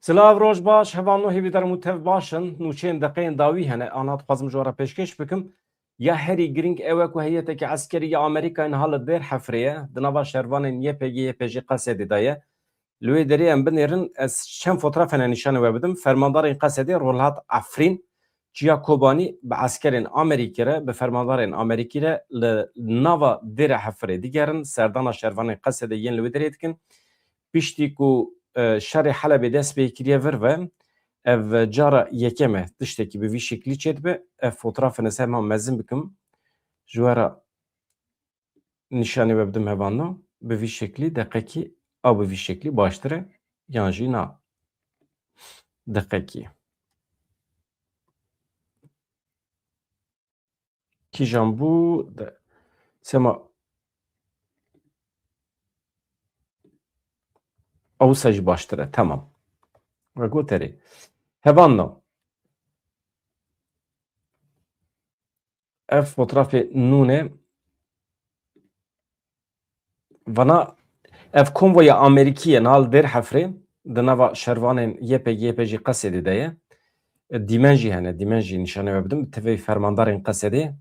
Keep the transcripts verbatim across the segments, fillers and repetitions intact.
Silav, roj baş, hevalno hêvîdarim û tev baş in. Nûçeyên deqeyên dawî hene, ana dixwazim ji we re pêşkêş bikim. Ya herî girîng ew e ku heyeteke eskerî ya Amerîkayê niha li Dêr Hefrê ye, di nava şervanên Y P G, Y P J Qesedê de ye. Li wê derê em binêrin, ez çend fotoğraf hene nîşanê we bidim. Fermandarên Qesedê rol hat Efrîn, çiya Kobanî bi eskerên Amerîkî re, bi fermandarên Amerîkî re li nava Dêra Hefirê digerin, serdana şervanên Qesedê yên li wê derê dikin. Piştî ku, e, şerê Helebê dest pê kiriye vir ve, ev cara yekem e tiştekî bi vî şeklî çêdibe. Ev fotoğrafin ez hema mezin bikim. Ji we re nîşanê we bidim hevano. Bi vî şeklî deqekî, a bi vî şeklî baştir e. Yan jî na. Deqekî. Kîjan bû? De, sema, ewsa jî baştir e. Tamam. Ve goterê. Hevanno. Ev fotoğrafê nûne. Vana ev konvoya Amerîkî ye, niha li Dêr Hefrê, di nava şervanên Y P G, Y P J Qesedê de ye. Dîmen jî hene, dîmen jî nîşanê we bidim. Bi tevê fermandarên Qesedê.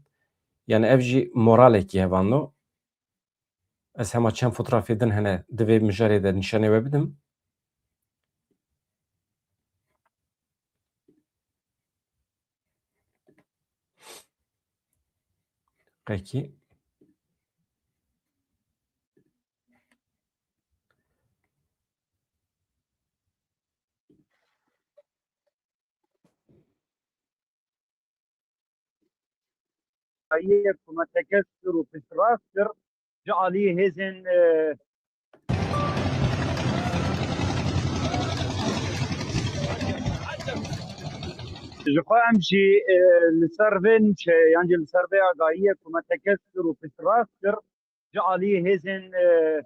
Yani ev jî moralekî hevanno. Ez hema çend fotoğrafê din hene di vê mijarê de nîşanê we bidim. Peki. Yê kumeteke sir û piştrast kir ji alî hêzên, e, ji xwe em jî, e, li ser vê nûçe yan jî li ser vê agahiyê kumeteke sir û piştrast kir ji alî hêzên, e,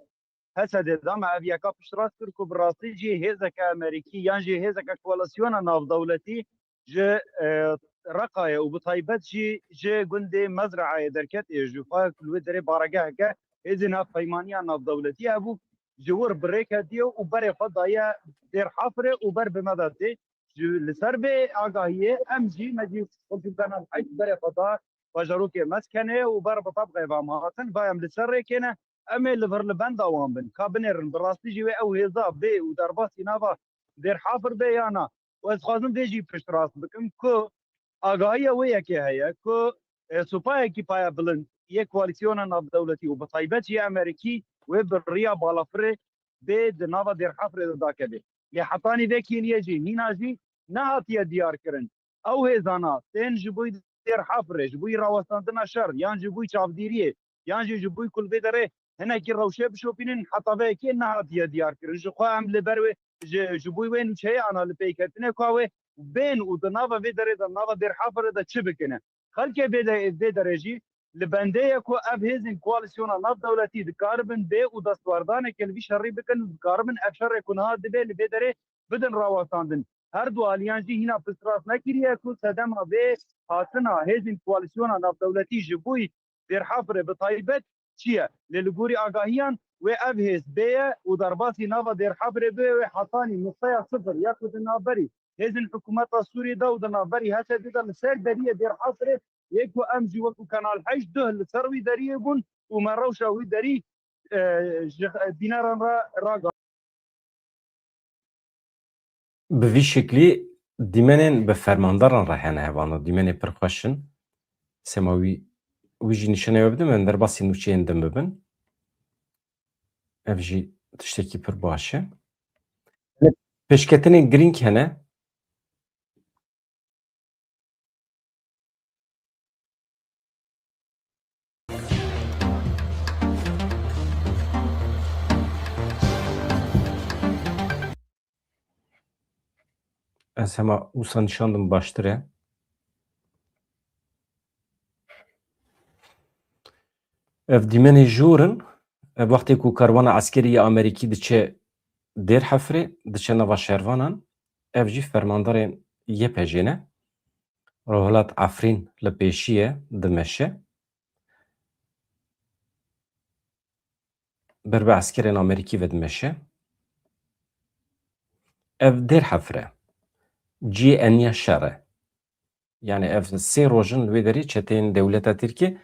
H S D de me ev yeka piştrast kir ku bi rastî jî hêzeke Amerîkî yan jî hêzeke koalîsyona navdewletî ji, e, Reqayê û bi taybet jî ji gundê Mezreayê derket, ê ji xwe li wê derê baregeheke hêzên hevpeymaniya navdewletî hebû, ji wir bi rê ketiye û berê xwe daye Dêr Hafirê û ber bi me de tê. Ji, li ser vê agahiyê em jî, me jî wekî Kanal Heşt berê xwe da bajarokê Meskenê û ber bi Tebqê ve em hatin, va em li ser rêkê ne, em ê li vir li benda wan bin. Ka binêrin, bi rastî jî wê ew hêza bê û derbasî nava Dêr Hafir bê ya na. Û ez dixwazim vê jî piştrast bikim ku agahiya wê yekê heye ku, e, supayekî paye bilind yê koalîsyona navdewletî û bi taybet jî Amerîkî wê bi riya balafirê bê di nava Dêr Hafirê de dakeve. Lê hetanî vê kêliyê jî hîna jî nehatiye diyar kirin. Ew hêzana tên ji bo Dêr Hafirê, ji bo rawestandina şer, yan ji bo çavdîriyê, yan jî ji bo ku li vê derê hinekî rewşe bişopînin, heta vê yekê nehatiye diyar kirin. Ji xwe em li ber wê, ji, ji bo wê nûçeyê ana li pêketinê ku wê bên û di nava vê derê de, nava Dêr Hafirê de çi bikine? Xelkê vê de, vê derê jî li bendê ye ku ev hêzên koalîsyona navdewletî dikaribin bê û destwerdaneke li vî şerî bikin, dikaribin ev şerê ku niha dibe li vê derê bidin rawestandin. Her du aliyan jî hîna piştrast nekiriye ku sedema vê hatina hêzên koalîsyona navdewletî ji bo Dêr Hafirê bi taybet çi ye? Lê li gorî agahiyan wê ev hêz bê ye û derbasî nava Dêr Hafirê bê, wê hetanî nuqteya sifir ya ku di navberî hêzên hikûmeta Sûriyê de û di navberî H S D de li ser deriyê Dêr Hafirê yê ku em jî wekû Kanal Heşt duh li ser wî deriyê bûn û me rewşa wî derî, e, ji bîneran re raga. Bi vî şeklî dîmenên bi fermandaran re hene hevano, dîmenê pir xweş in. Sema wî, wî jî nîşanê we bidim, em derbasî nûçeyên din bibin. Ev jî tiştekî pir baş e. Pêşketinên girîng hene. Ez hema wisa nîşandim baştir e. Ev dîmenê jor in. Ev wextê ku karwana eskerî ya Amerîkî diçe Dêr Hefrê, diçe nava şervanan, ev jî fermandarên Y P G ne. Rewhilat Efrîn li pêşî ye, dimeşe. Ber bi eskerên Amerîkî ve dimeşe. Ev Dêrhefir e. Cihê eniya şer e. Yani ev sê roj in li wê derê çeteyên dewleta Tirkiyê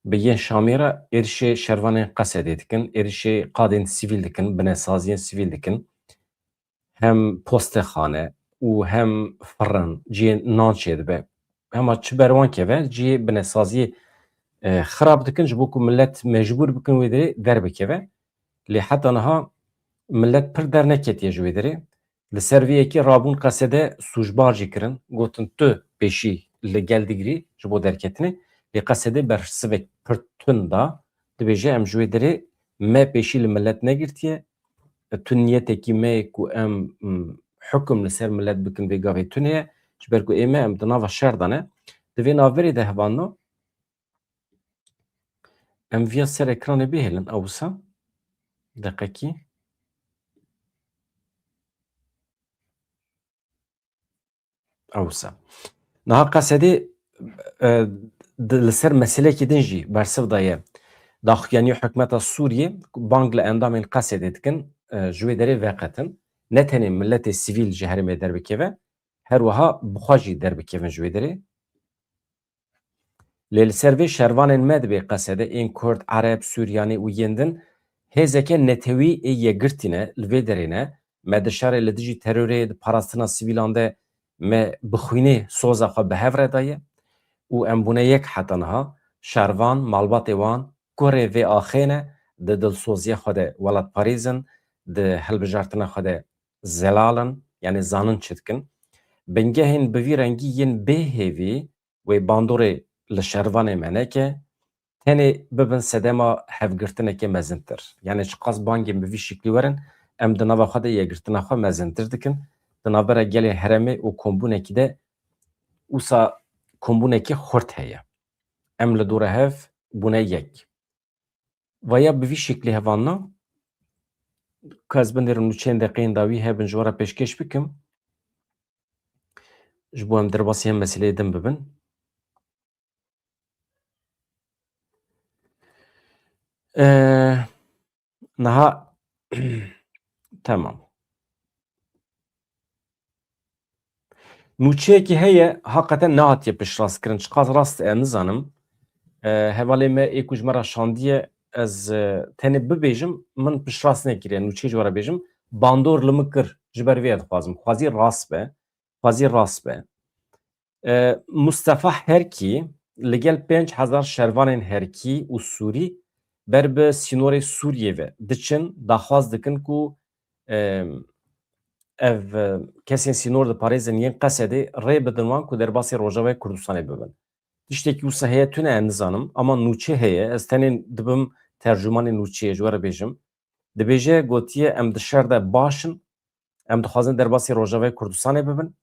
bi yên Şamê re êrişê şervanên Qesedê dikin, êrişê qadên sivîl dikin, binesaziyên sivîl dikin. Hem postexane û hem firin, cihê nan çêdibe. Hema çi ber wan keve, cihê binesaziyê, e, xirab dikin, ji bo ku millet mecbûr bikin wê derê derbikeve. Lê heta niha millet pir derneketiye ji wê derê. Li ser vê yekê rabûn Qesede sûcbar jî kirin. Gotin tu pêşî li gel digirî ji bo derketinê. Lê Qesede bersivek pir tund da. Dibêje em ji wê derê me pêşî li millet negirtiye. Tu niyetekî me ye ku em, m, hukum li ser millet bikin vê gavê tune ye. Ji ber ku ê me em di nava şer de ne. Di vê navberê de hevalno. Em viya ser ekranê bihêlin, ew wisa. Deqekî. Ew wisa. Niha Qesedê, e, di, li ser meselekî din jî bersiv daye. Daxuyanî hikûmeta Sûriyê bang li endamên Qesedê dikin, e, ji wê derê veqetin. Ne tenê miletê sivîl ji herêmê derbikeve, her wiha bi xwe jî derbikevin ji wê derê. Lê li ser vê şervanên me dibê Qesede, ên Kurd, Ereb, Suryanî û yên din hêzeke netewî ê yekgirtî ne, li vê derê ne, me di şerê li dijî terorê, di parastina sivîlan de me bi xwînê soza xwe bi hev re daye û em bûne yek heta niha, şervan, malbatê wan, kurê vê axê ne, di dilsoziya xwe de welatparêz in, di hilbijartina xwe de zelal in, yanî zanin çi dikin. Bingehên bi vî rengî yên bêhêvî wê bandorê li şervanê me neke, tenê bibin sedema hevgirtineke mezintir. Yanî çiqas bangên bi vî şiklî werin, em di nava xwe de yekgirtina xwe mezintir dikin. Di navbera gelê herêmê û kombûnekî de wisa kombûnekî xurt heye. Em li dora hev bûne yek. Vaya bi vî şiklî hevalna, ka ez binêrim nûçeyên deqeyên dawî hebin ji we re pêşkêş bikim. Ji bo em derbasî hem meseleyê din bibin. Ee, niha, temam. Nûçeyekî heye, haqeten nehatiye piştrast kirin. Çiqas rast e, nizanim. E, hevalê me ê ku ji me re şandiye, ez, e, tenê bibêjim, min piştrast nekiriye. Nûçeyê ji we re bêjim. Bandor li min kir, ji ber vê ye dixwazim. Xwezî rast be. Xwezî rast be. E, Mustafa Herkî li gel pênc hezar şervanên Herkî û Sûrî ber bi sînorê Sûriyê ve diçin, daxwaz dikin ku, e, ev, e, kesên sînor diparêzin yên Qesedê rê bidin wan ku derbasî Rojavayê Kurdistanê bibin. Tiştekî wisa heye tune, ez nizanim, ama nûçe heye, ez tenê dibim tercûmanê nûçeyê, ji we re bêjim. Dibêje, gotiye, em di şer de baş in, em dixwazin derbasî Rojavayê Kurdistanê bibin.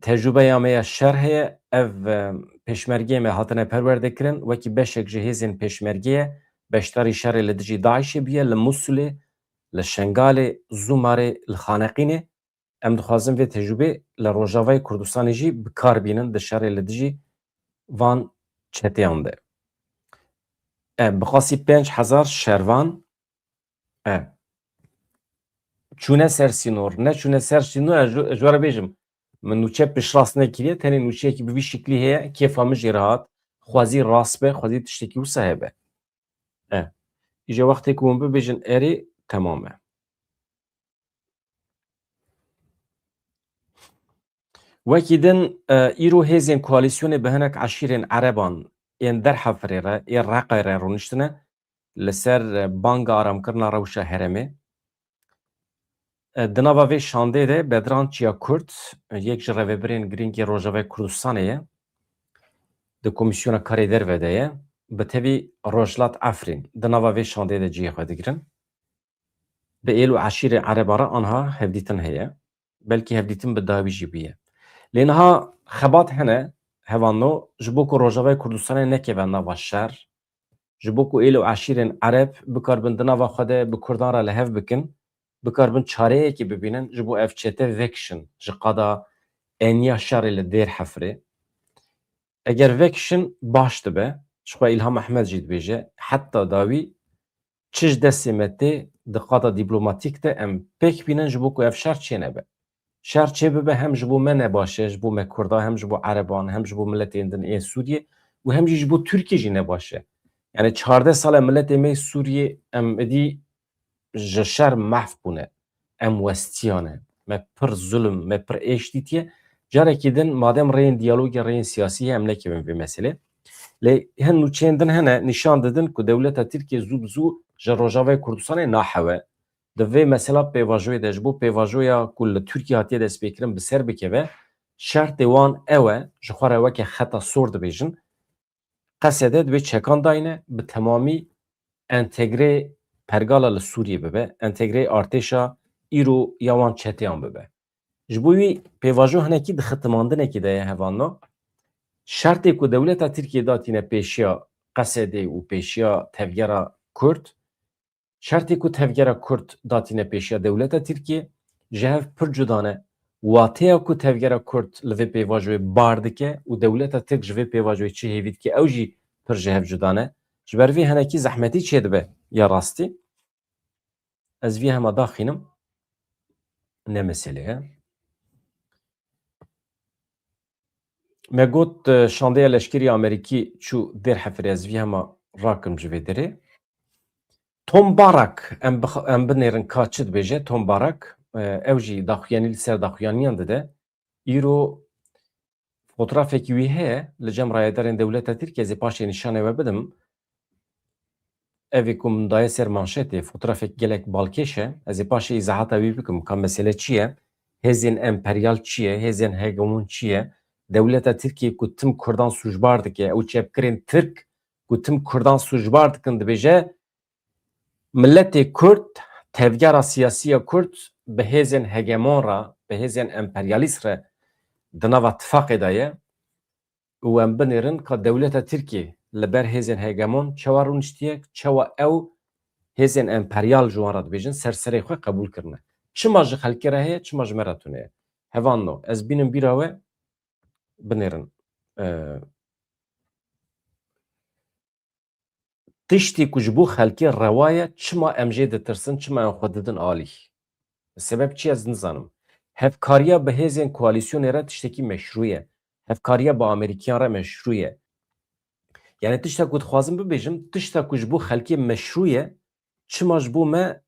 Tecrûbeya me ya şer heye, ev, e, pêşmergeyê me hatine perwerdekirin, wekî beşek ji hêzên pêşmergeyê beşdarî şerê li dijî DAIŞê bûye, li Musulê, li Şengalê, Zûmarê, li Xaneqînê. Em dixwazin vê tecrûbê li Rojavayê Kurdistanê jî bi kar bînin di şerê li dijî van çeteyan de. E, bi qasî pênc hezar şervan, e, çûne ser sînor, ne çûne ser sînor, ez ji, ji we re bêjim, min nûçe piştrast nekiriye, tenê nûçeyekî bi vî şiklî heye, kêfa min jê re hat, xwezî rast be, xwezî tiştekî wisa hebe. E, îje wextê ku hûn bibêjin erê, temam e. Wekî din, e, îro hêzên koalîsyonê bi hinek eşîrên ereban ên Derhefirê re, ê Reqayê re rûniştine li ser, e, banga aramkirina rewşa herêmê. E, di nava vê şandê de Bedran Çiyakurd, e, yek ji rêvebirên girîng ê Rojavayê Kurdistanê ye. Di Komîsyona Karê Derve de ye. Bi tevî Rojhilat Efrîn di nava vê şandê de cihê xwe digirin. Bi êl û eşîrên ereba re anha hevdîtin heye. Belkî hevdîtin bi dawî jî bûye. Lê niha xebat hene, hevalno, ji bo ku Rojavayê Kurdistanê nekeve nava şer, ji bo ku êl û eşîrên ereb bikaribin di nava xwe de bi Kurdan re li hev bikin, bikaribin çareyekê bibînin, ji bo ev çete vekişin ji qada eniya şerê li Dêrhefirê. Eger vekişin baş dibe, jixwe Îlham Ehmed jî dibêje, heta dawî çi ji destê me tê, di qata dîplomatîk de em pêk bînin ji bo ku ev şer çênebe. Şer çê bibe hem ji bo me ne baş e, ji bo me Kurda, hem ji bo Ereban, hem ji bo miletên din ên Sûriyê û hem jî ji bo Tirkiye jî ne baş e. Yani çardeh sal e miletê me Sûriyê em êdî ji şer mehf bûne. Em westiyane. Me pir zulm, me pir êş dîtiye. Carekî din madem rêyên diyalogê, rêyên siyasî heye, em nekevin vê meselê. Lê hin nûçeyên din hene nîşan didin ku dewleta Tirkiye zû bi zû ji Rojavayê Kurdistanê nahewe. Di vê mesela pêvajoyê de ji bo pêvajoya ku li Tirkiye hatiye destpêkirin bi ser bikeve, şertê wan ew e, ji xwe re weke xeta sor dibêjin, Qesede dibê çekan dayne, bi temamî entegrê pergala li Sûriyê bibe, entegrê artêşa îro ya wan çeteyan bibe. Ji bo wî pêvajo hinekî di xitimandinekî de ye hevalno. Şertê ku dewleta Tirkiye datîne pêşiya Qesedê û pêşiya tevgera Kurd, Şertê ku tevgera Kurd datîne pêşiya dewleta Tirkiyê, ji hev pir cuda ne. Wateya ku tevgera Kurd li vê pêvajoyê bar dike û dewleta Tirk ji vê pêvajoyê çi hêvî dike, ew jî pir ji hev cuda ne. Ji ber vê hinekî zehmetî çêdibe ya rastî. Ez vî hema daxînim. Ne meselê ye. Me got, e, şandeya leşkerî Amerîkî çû Dêr Hefirê, ez vî hema rakim ji vê derê. Tom Barak, em bix-, em binêrin ka çi dibêje Tom Barak, e, ew jî daxuyanî li ser daxuyaniyan dide. Îro fotoğrafekî wî heye, li cem rayedarên dewleta Tirkiye, ez ê paşê nîşanê we bidim. Evê ku min daye ser manşetê, fotoğrafek gelek balkêş e. Ez ê paşê îzahata wî bikim, ka mesele çi ye? Hêzên emperyal çi ye? Hêzên hegemon çi ye? Dewleta Tirkiyê ku tim Kurdan sûcbar dike, ew çepkirên Tirk ku tim Kurdan sûcbar dikin, dibêje, miletê Kurd, tevgera siyasî ya Kurd bi hêzên hegemon re, bi hêzên emperyalîst re di nava tifaqê de ye. Û em binêrin ka dewleta Tirkiyê li ber hêzên hegemon çawa rûniştiye, çawa ew hêzên emperyal ji wan re dibêjin, ser serê xwe qebûl kirine. Çima ji xelkê re heye, çima ji me re tune ye? Hevalno, ez bînim bîra we, binêrin. E, tiştê ku ji bo xelkê rewa ye, çima em jê ditirsin, çima em xwe didin alî? Sebeb çi ye ez nizanim. Hevkariya bi hêzên koalîsyonê re tiştekî meşrû ye. Hevkariya bi Amerîkiyan re meşrû ye. Yani tişta ku dixwazim bibêjim, tişta ku ji bo xelkê meşrû ye, çima ji bo me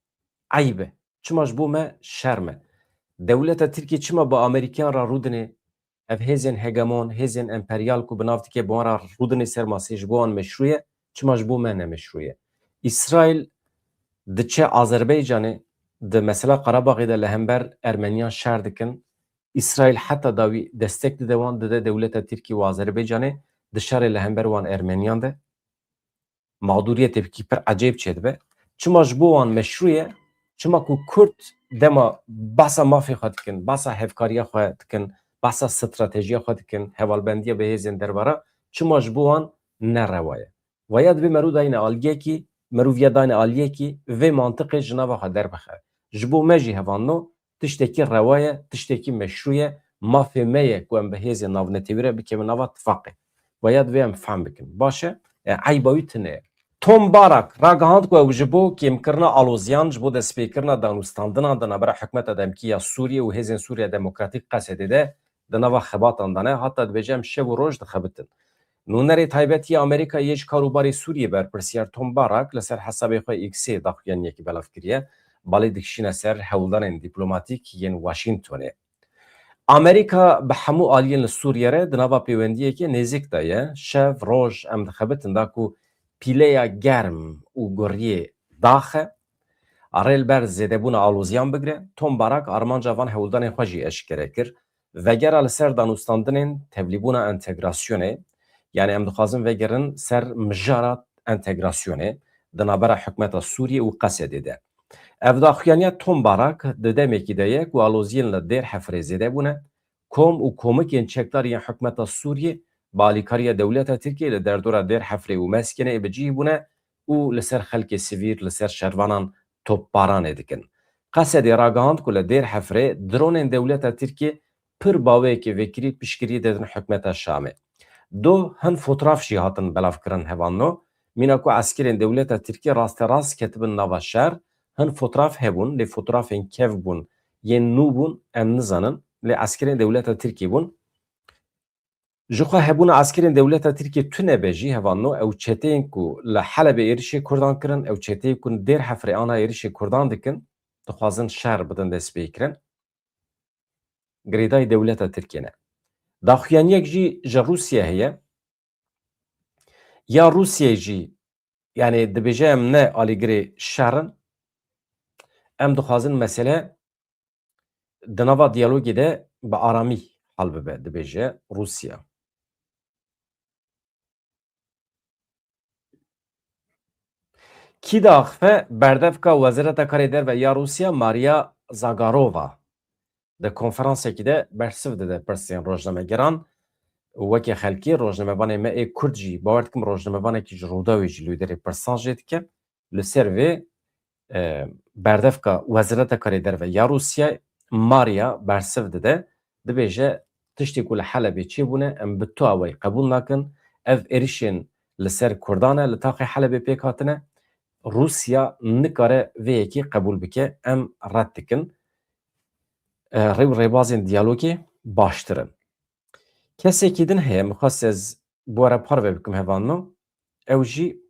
eyb e? Çima ji bo me şerm e? Dewleta Tirkiyê çima bi Amerîkiyan re rûdinê? Ev hêzên hegemon, hêzên emperyal ku bi nav dike bi wan re rûdinê ser masê, ji bo wan meşrû ye, çima ji bo me ne meşrû ye? Îsraîl diçe Azerbaycanê, di mesela Qarabaxê de li hember Ermeniyan şer dikin. Îsraîl heta dawî destek dide wan, dide dewleta Tirkî û Azerbaycanê di şerê li hember wan Ermeniyan de. Mağduriyetê pir ecêb çêdibe. Çima ji bo wan meşrû ye? Çima ku Kurd dema behsa mafê xwe dikin, behsa hevkariya xwe dikin, behsa stratejiya xwe dikin, hevalbendiya bi hêzên derve re, çima ji bo wan ne rewa ye? Vaya divê merû dayne aliyekî, merûviya dayne aliyekî, vê mantiqê ji nava xwe derbixe. Ji bo me jî hevalno, tiştekî rewa ye, tiştekî meşrû ye, mafê me ye ku em bi hêzên navnetewî re bikevin nava tifaqê. Vaya divê em fehm bikin. Baş e? E, eyba wî tune ye. Tom Barak ragihand ku ew ji bo kêmkirina aloziyan, ji bo destpêkirina danûstandinan di navbera hikûmeta demkî ya Sûriyê û Hêzên Sûriya Demokratîk, Qesedê de di nava xebatan de ne, heta dibêje em şev û roj dixebitin. Nûnerê taybet yê Amerîka yê ji kar û barê Sûriyê, berpirsiyar Tom Barak, li ser hesabê xwe X-ê daxuyaniyekî belav kiriye. Balê dikişîne ser hewldanên dîplomatîk yên Washingtonê. Amerîka bi hemû aliyên li Sûriyê re di nava pêwendiyeke nêzîk de ye. Şev, roj em dixebitin da ku pîleya germ û guriyê daxe, rê li ber zêdebûna aloziyan bigire. Tom Barak armanca van hewldanên xwe jî eşkere kir. Vegera li ser danûstandinên tevlîbûna entegrasyonê, yani em dixwazin vegerin ser mijara entegrasyonê di navbera hikûmeta Sûriyê û Qesedê de. Ev daxuyaniya Tom Barak di demekî de ye ku aloziyên li Dêr Hefirê zêde bûne. Kom û komikên çekdar yên hikûmeta Sûriyê bi alîkariya dewleta Tirkiyê li derdora Dêr Hefirê û Meskenê bi cih bûne û li ser xelkê sivîl, li ser şervanan topbaranê dikin. Qesedê ragihand ku li Dêr Hefirê dronên dewleta Tirkiyê pir baweyekê vekirî piştgiriyê didin hikûmeta Şamê. Do hin fotoğraf jî hatin belavkirin hevalno, mîna ku eskerên dewleta Tirkiyê rasterast ketibin nava şer, Hin fotoğraf hebûn, lê fotoğrafên kev bûn, yên nû bûn, em nizanin. Lê eskerên dewleta Tirkiyê bûn. Ji xwe hebûna eskerên dewleta Tirkiyê tune be jî hevalno, ew çeteyên ku li Helebê êrişê Kurdan kirin, ew çeteyên ku li Dêr Hefrê ana êrişê Kurdan dikin, dixwazin şer bidin destpêkirin. Girêdayî dewleta Tirkiyê ne. Daxuyaniyek jî ji Rûsya heye. Ya Rûsya jî, yani dibêje em ne alîgirê şer in. Em dixwazin mesele di nava diyalogê de bi aramî hal bibe, dibêje Rûsya. Kî diaxife? Berdevka Wezareta Karê Derve ya Rûsya, Maria Zagarova, di konferansekî de bersiv dide pirsên rojnamegeran û weke xelkê rojnamevanê me ê Kurd jî, bawer dikim rojnamevanekî ji Rûdawê jî li wê derê pirsan jê dike. Li ser vê, e, berdevka Wezareta Karê Derve ya Rûsya, Maria, bersiv dide, dibêje, tiştê ku li Helebê çêbûne, em bi tu awayî qebûl nakin. Ev êrişên li ser Kurdan e, li taxê Helebê pêk hatine. Rûsya nikare vê yekê qebûl bike, em red dikin. E, rê û rêbazên diyalogê baştir in. Kesekî din heye, min xwest ez bi we re parve bikim hevalno. Ew jî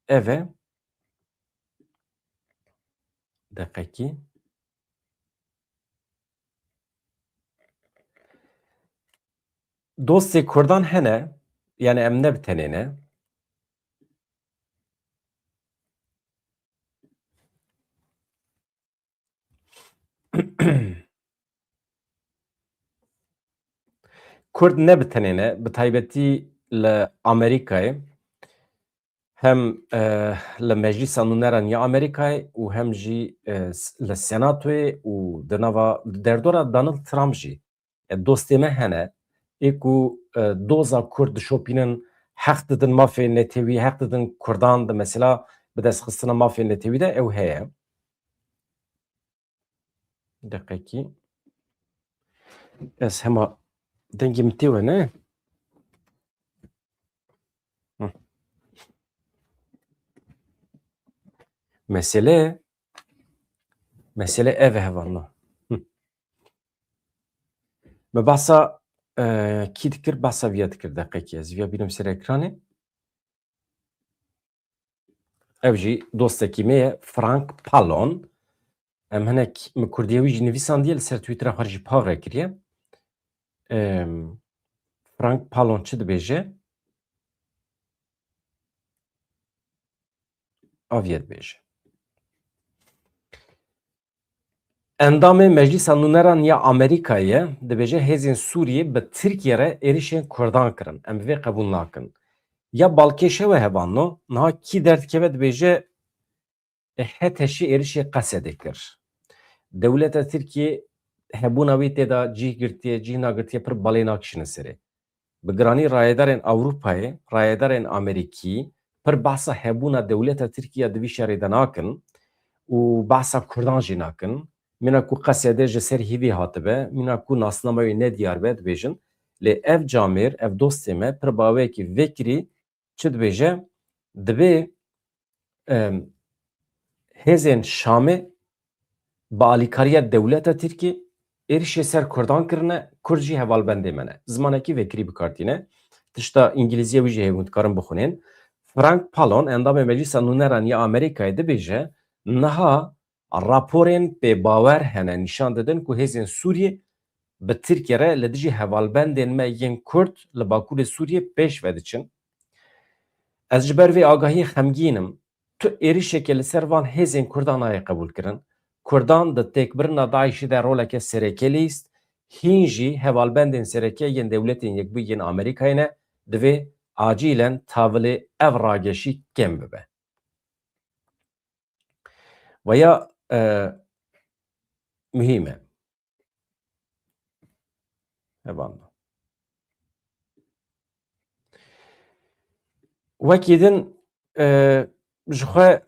ev e. Deqekî. Dostê Kurdan hene, yani em ne bi tenê ne. Kurd ne bi tenê ne, bi taybetî li Amerîkayê, hem, e, li Meclîsa Nûneran ya Amerîkayê û hem jî, e, s-, li Senatoyê û di nava, di derdora Donald Trump jî, e, dostê me hene, ê ku, e, doza Kurd dişopînin, heq didin mafê netewî, heq didin Kurdan di mesela bidestxistina mafê netewî de ew heye. Deqekî. Ez hema dengê min tê we ne? Hı. Mesele, mesele ev e hevalno. Hı. Me behsa, e, kî dikir, behsa viya dikir deqekî. Ez viya bînim ser ekranê. Ev jî dostekî me ye, Frank Pallone. Em hinek min kurdiyê wî jî nivîsandiye, li ser Twittera xwe jî pavre kiriye. Em, Frank Pallone çi dibêje? Aviye dibêje. Endamê Meclîsa Nûneran ya Amerîkayê ye, dibêje hêzên Sûriyê bi Tirkiye re êrişên Kurdan kirin. Em vê qebûl nakin. Ya balkêş ew e hevalno, niha kî derdikeve dibêje, e, H T Ş êrişê Qesedê kir. Dewleta Tirkiye hebûna wê tê de cih girtiye, cih nagirtiye pir balê nakişîne serê. Bi giranî rayedarên Ewropayê, rayedarên Amerîkî pir behsa hebûna dewleta Tirkî ya di vî şerê de nakin û behsa Kurdan jî nakin. Mîna ku Qesede ji ser hîvî hatibe, mîna ku nasnama wê nediyar be, dibêjin. Lê ev camêr, ev dostê me pir bi awayekî vekirî çi dibêje? Dibê, em, hêzên Şamê bi alîkariya dewleta Tirkî êrişê ser Kurdan kirine, Kurd jî hevalbendê me ne. Zimanekî vekirî bi kar tîne. Tişta îngilîzî wî jî heye hûn dikarin bixwînin. Frank Pallone, endamê Meclîsa Nûneran ya Amerîkayê dibêje, niha raporên pê bawer hene nîşan didin ku hêzên Sûriyê bi Tirkiye re li dijî hevalbendên me yên Kurd li Bakurê Sûriyê pêş ve diçin. Ez ji ber vê agahiyê xemgîn im. Tu êrişeke li ser van hêzên Kurdan nayê qebûlkirin. Kurdan di têkbirina DAIŞê de roleke sereke lîst, hîn jî hevalbendên sereke yên Dewletên Yekbûyî yên Amerîkayê ne, divê acîlen tavilê ev rageşî kêm bibe. Veya, e, muhîm e. Hevalno. Wekî din, e, ji xwe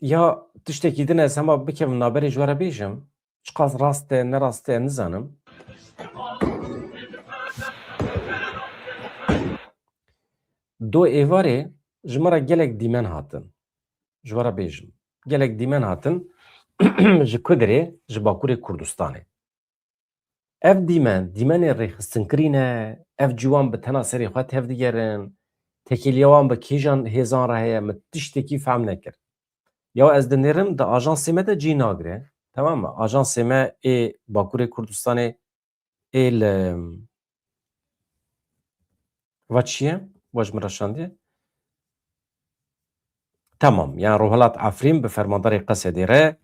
ya tiştekî din ez hema bikevim navberê ji we re bêjim. Çiqas rast e, ne rast e, nizanim. Do êvarê ji me re gelek dîmen hatin. Ji we re bêjim. gelek dîmen hatin ji Kudirê, ji Bakurê Kurdistanê. Ev dîmen, dîmenê rêxistinkirî ne, ev ciwan bi tena serê xwe tevdigerin, tekêliya wan bi kîjan hêzan re heye, min tiştekî fehm nekir. Ya ez dinêrim di ajansê me de cî nagire, temam e? Ajansê me ê Bakurê Kurdistanê ê li va çi ye? Va ji min re şandiye. Temam. Yani Rojhilat Efrîn bi fermandarê Qesedê re,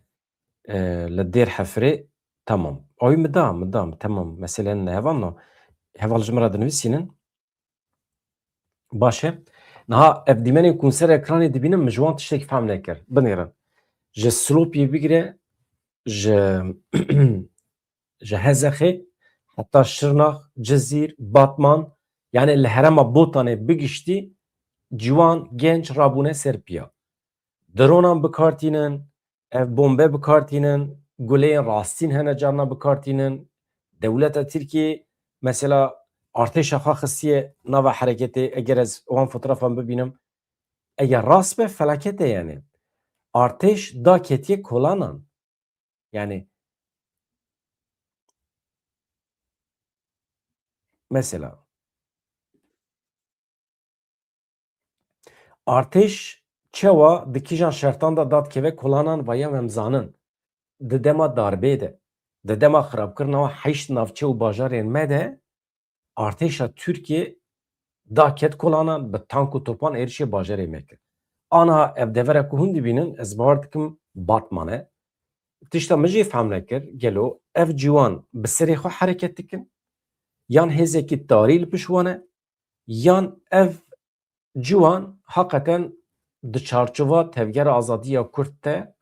e, li Dêr Hefirê. Temam. Oy min da, min da, temam. Mesele ne hevalno. Heval ji min re dinivîsînin. Baş e. Niha ev dîmenên ku ser ekranê dibînim, min ji wan tiştek fehm nekir. Binêrin. Ji Silopiyê bigire, ji, ji Hezexê, heta Şirnax, Cizîr, Batman, yani li herêma Botanê bigiştî, ciwan, genç rabûne ser piya. Dronan bikartînin, ev bombe bikartînin, guleyên rastîn hene carna bikartînin. Dewleta Tirkiyê mesela artêşa xwe xistiye nava hereketê, eger ez wan fotografan bibînim, eger rast be felaket e yani. Artêş da ketiye kolanan. Yani mesela artêş çawa di kîjan şertan de da dikeve kolanan, vaya em zanin. Di dema darbê de, di dema xirabkirina heşt navçe û bajarên me de artêşa Tirkiyê da ket kolanan, bi tank û topan êrişê bajarê me kir. Aniha ev devera ku hûn dibînin, ez bawer dikim Batman e. Tişta min jî fehm nekir, gelo ev ciwan bi serê xwe hereket dikin, yan hêzekî tarî li pişt wan e, yan ev ciwan heqeten di çarçova Tevgera Azadî ya Kurd de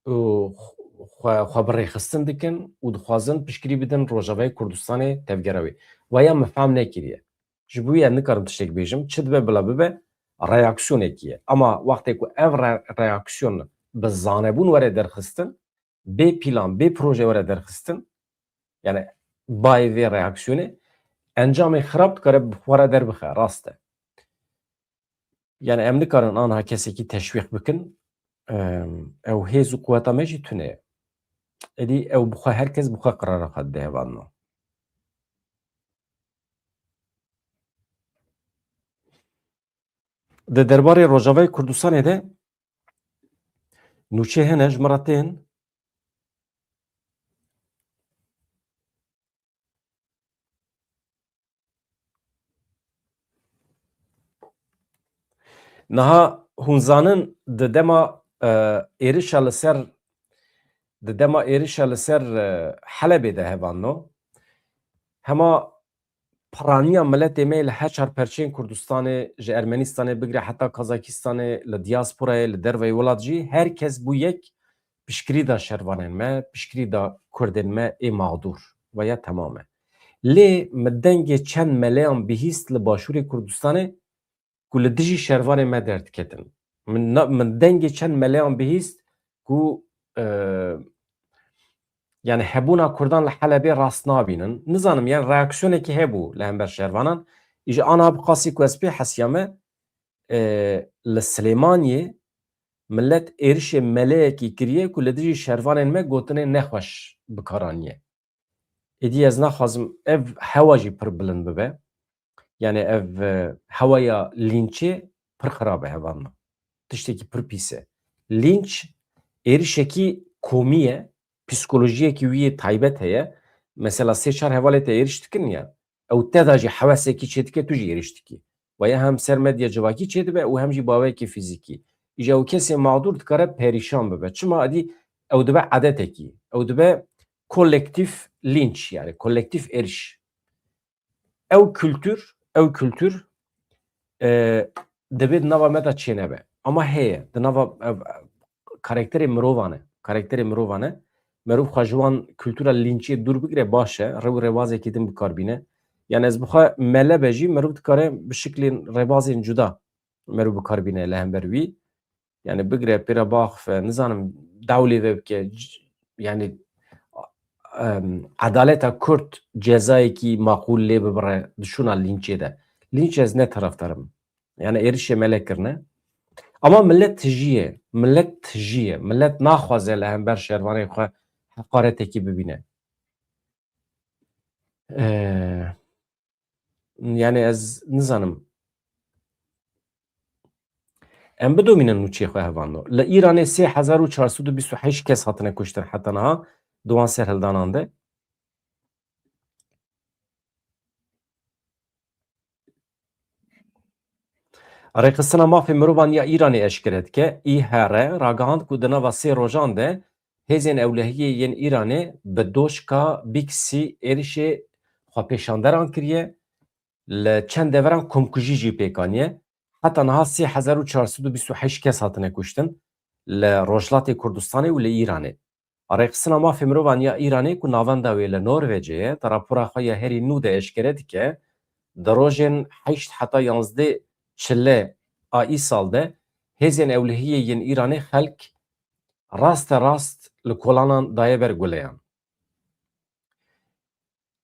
û xwe, xwe bi rêxistin dikin û dixwazin piştgirî bidin Rojavayê Kurdistanê tevgera wê. Vaya min fehm nekiriye. Ji bo wî ez nikarim tiştek bêjim. Çi dibe bila bibe, reaksiyonekî ye. Ama wextê ku ev re-, reaksiyon bi zanebûn were derxistin, bê plan, bê proje were derxistin, yani bayê vê reaksiyonê, encamê xirab dikare bi xwe re derbixe, rast e. Yani em nikarin aniha kesekî teşwîq bikin, em, ew hêz û quweta me jî tune ye. Êdî ew bi xwe, her kes bi xwe qirara xwe dide hevalno. Di derbarê Rojavayê Kurdistanê de nûçe hene ji min re tên. Niha hûn zanin di dema, e, êrişa li ser, di dema êrişa li ser, e, Helebê de hevalno, hema piraniya miletê me yê li her çar perçeyên Kurdistanê, ji Ermenistanê bigire heta Kazakistanê, li diasporayê, li derveyî welat jî, her kes bû yek piştgirî da şervanên me, piştgirî da kurdên me ê mexdûr. Veya temam e. Lê min dengê çend meleyan bihîst li Başûrê Kurdistanê ku li dijî şervanê me derdiketin. Min na-, min dengê çend meleyan bihîst ku, e, yani hebûna Kurdan li Helebê rast nabînin. Nizanim, yani reaksiyonekî hebû li hember şervanan. Îja ana bi qasî ku ez pê hesiyame, e, li Silêmaniyê millet êrişê meleyekî kiriye ku li dijî şervanên me gotinê nexweş bi kar aniye. Êdî ez naxwazim ev hewa jî pir bilind bibe. Yani ev, e, hewaya lînçê pir xirab e hevalno. Tiştekî pir pîs e. Lînç êrişekî komî ye, psîkolojiyekî wî yê taybet heye. Mesela sê çar hevalê te êriş dikin ya, ew te da jî hewesekî çêdike, tu jî êriş dikî. Veya hem ser medya civakî çêdibe û hem jî baweyekî fîzîkî. Îja ew kesê mexdûr dikare perîşan bibe. Çima? Êdî ew dibe edetekî. Ew dibe kolektîf lînç, yani kolektîf êriş. Ew kultur, ew kultur, e, divê di nava me de çênebe. Ama heye, di nava, e, karakterê mirovan e. Karakterê mirovan e. Merov xwe ji wan kultura lînçê dûr bigire baş e. Rêw û rêbazekî din bi kar bîne. Yani ez bi xwe mele be jî merov dikare bi şiklên rêbazên cuda merov bi kar bîne li hember wî. Yani bigire pêra biaxife, nizanim, dewlê vebike, c-, yani, em, edaleta Kurd cezayekî maqûl lê bibire di şûna lînçê de. Lînç ez ne tarafdar im. Yani êrişê mele kirine. Ama millet tijî ye. Millet tijî ye. Millet naxwaze li hember şervanê xwe heqaretekî bibîne. Ee, yani ez nizanim. Em bidomînin nûçiyê xwe hevano. Li Îranê sê hezar û çar sed û bîst û heşt kes hatine kuştin heta niha di wan serhildanan de. Rêxistina Mafê Mirovan ya Îranê eşkere dike, Î H R, ragihand ku di nava sê rojan de hêzên ewlehiyê yên Îranê bi doşka Bîksî êrişê xwepêşanderan kiriye, li çend deveran komkujî jî pêk aniye. Heta niha sê hezar û çar sed û bîst û heşt kes hatine kuştin li Rojhilatê Kurdistanê û li Îranê. Rêxistina Mafê Mirovan ya Îranê ku navenda wê li Norvecê ye, di rapora xwe ya herî nû de eşkere dike, di rojên heşt heta yanzdeh çile a îsal de hêzên ewlehiyê yên Îranê xelk raste rast li kolanan daye ber guleyan.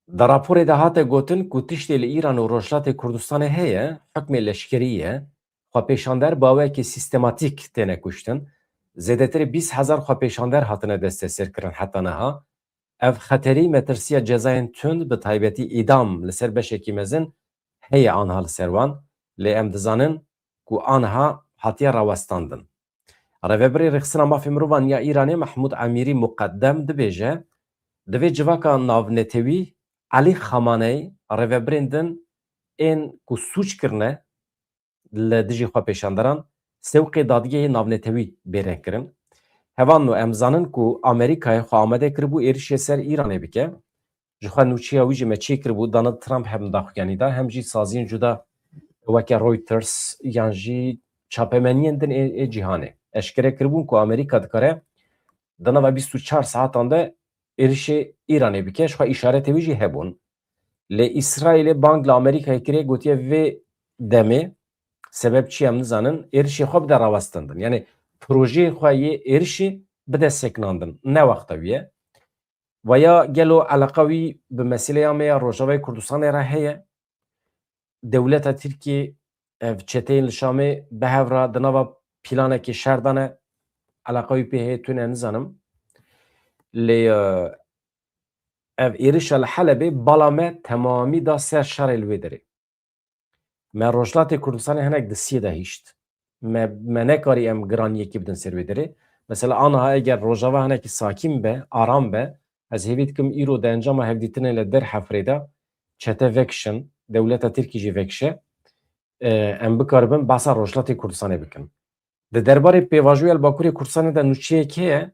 Di raporê de hate gotin ku tiştê li Îran û Rojhilatê Kurdistanê heye, hukmê leşkerî ye, xwepêşander bi awayekî sîstematîk têne kuştin. Zêdetirî bîst hezar xwepêşander hatine desteserkirin heta niha. Ev xeterî metirsiya cezayên tund, bi taybetî îdam li ser beşekî mezin heye aniha li ser wan, lê em dizanin ku aniha hatiye rawestandin. Rêvebirê Rêxistina Mafê Mirovan ya Îranê Mehmûd Emîrî Muqeddem dibêje, divê civaka navnetewî Elî Xamaney rêvebirên din ên ku sûc kirine li dijî xwepêşanderan sewqê dadgehê navnetewî bêrin kirin. Hevalno, em zanin ku Amerîkayê xwe amade kiribû êrişê ser Îranê bike. Ji xwe nûçiya wî jî me çêkiribû, Donald Trump hem daxuyanî da, hem jî saziyên cuda weke Reuters yan jî çapemeniyên din ê, ê cîhanê eşkere kiribûn ku Amerîka dikare di nava bîst û çar saetan de êrişê Îranê bike, ji xwe îşaretê wî jî hebûn. Lê Îsraîlê bang li Amerîkayê kiriye, gotiye vê demê sebeb çi em nizanin, êrişê xwe bide rawestandin. Yani projeyê xwe yê êrişê bide sekinandin. Ne wexta wî ye. Veya gelo eleqa wî bi meseleya me ya Rojavayê Kurdistanê re heye? Dewleta Tirkiyê ev çeteyên li Şamê bi hev re di nava planekê şer de ne? Eleqa wî pê heye tune nizanim. Lê, e, ev êrişa li Helebê bala me temamî da ser şerê li wê derê. Me Rojhilatê Kurdistanê hinek di siyê de hişt. Me, me nekarî em giraniyekî bidin ser wê derê. Mesela aniha eger Rojava hinekî sakîn be, aram be, ez hêvî dikim îro di encama hevdîtinê li Dêrhefrê de çete vekişin, dewleta Tirkî jî vekişe, e, em bikaribin behsa Rojhilatê Kurdistanê bikin. Di derbarê pêvajoya li Bakurê Kurdistanê de nûçeyek heye,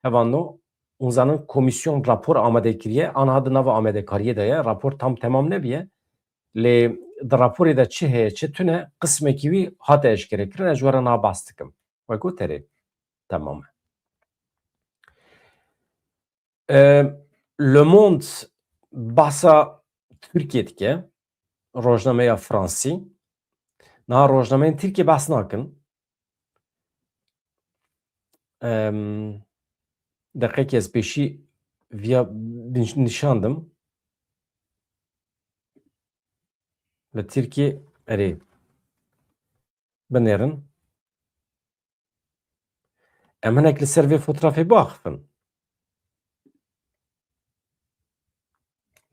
hevalno, hûn zanin komîsyon rapor amade kiriye, aniha di nava amadekariyê de ye, rapor tam temam nebiye. Lê di raporê de çi heye, çi tune, qismekî wî hate eşkerekirin, ez ji we re niha behs dikim. We got erê, temam e. E, Le Monde behsa Tirkiyê dike, rojnameya Fransî. Niha rojnameyên Tirkiyê behs nakin. Em, deqekê ez pêşî viya niş-, nîşandim. Li Tirkiyê erê binêrin. Em hinek li ser vê fotrafê biaxifin.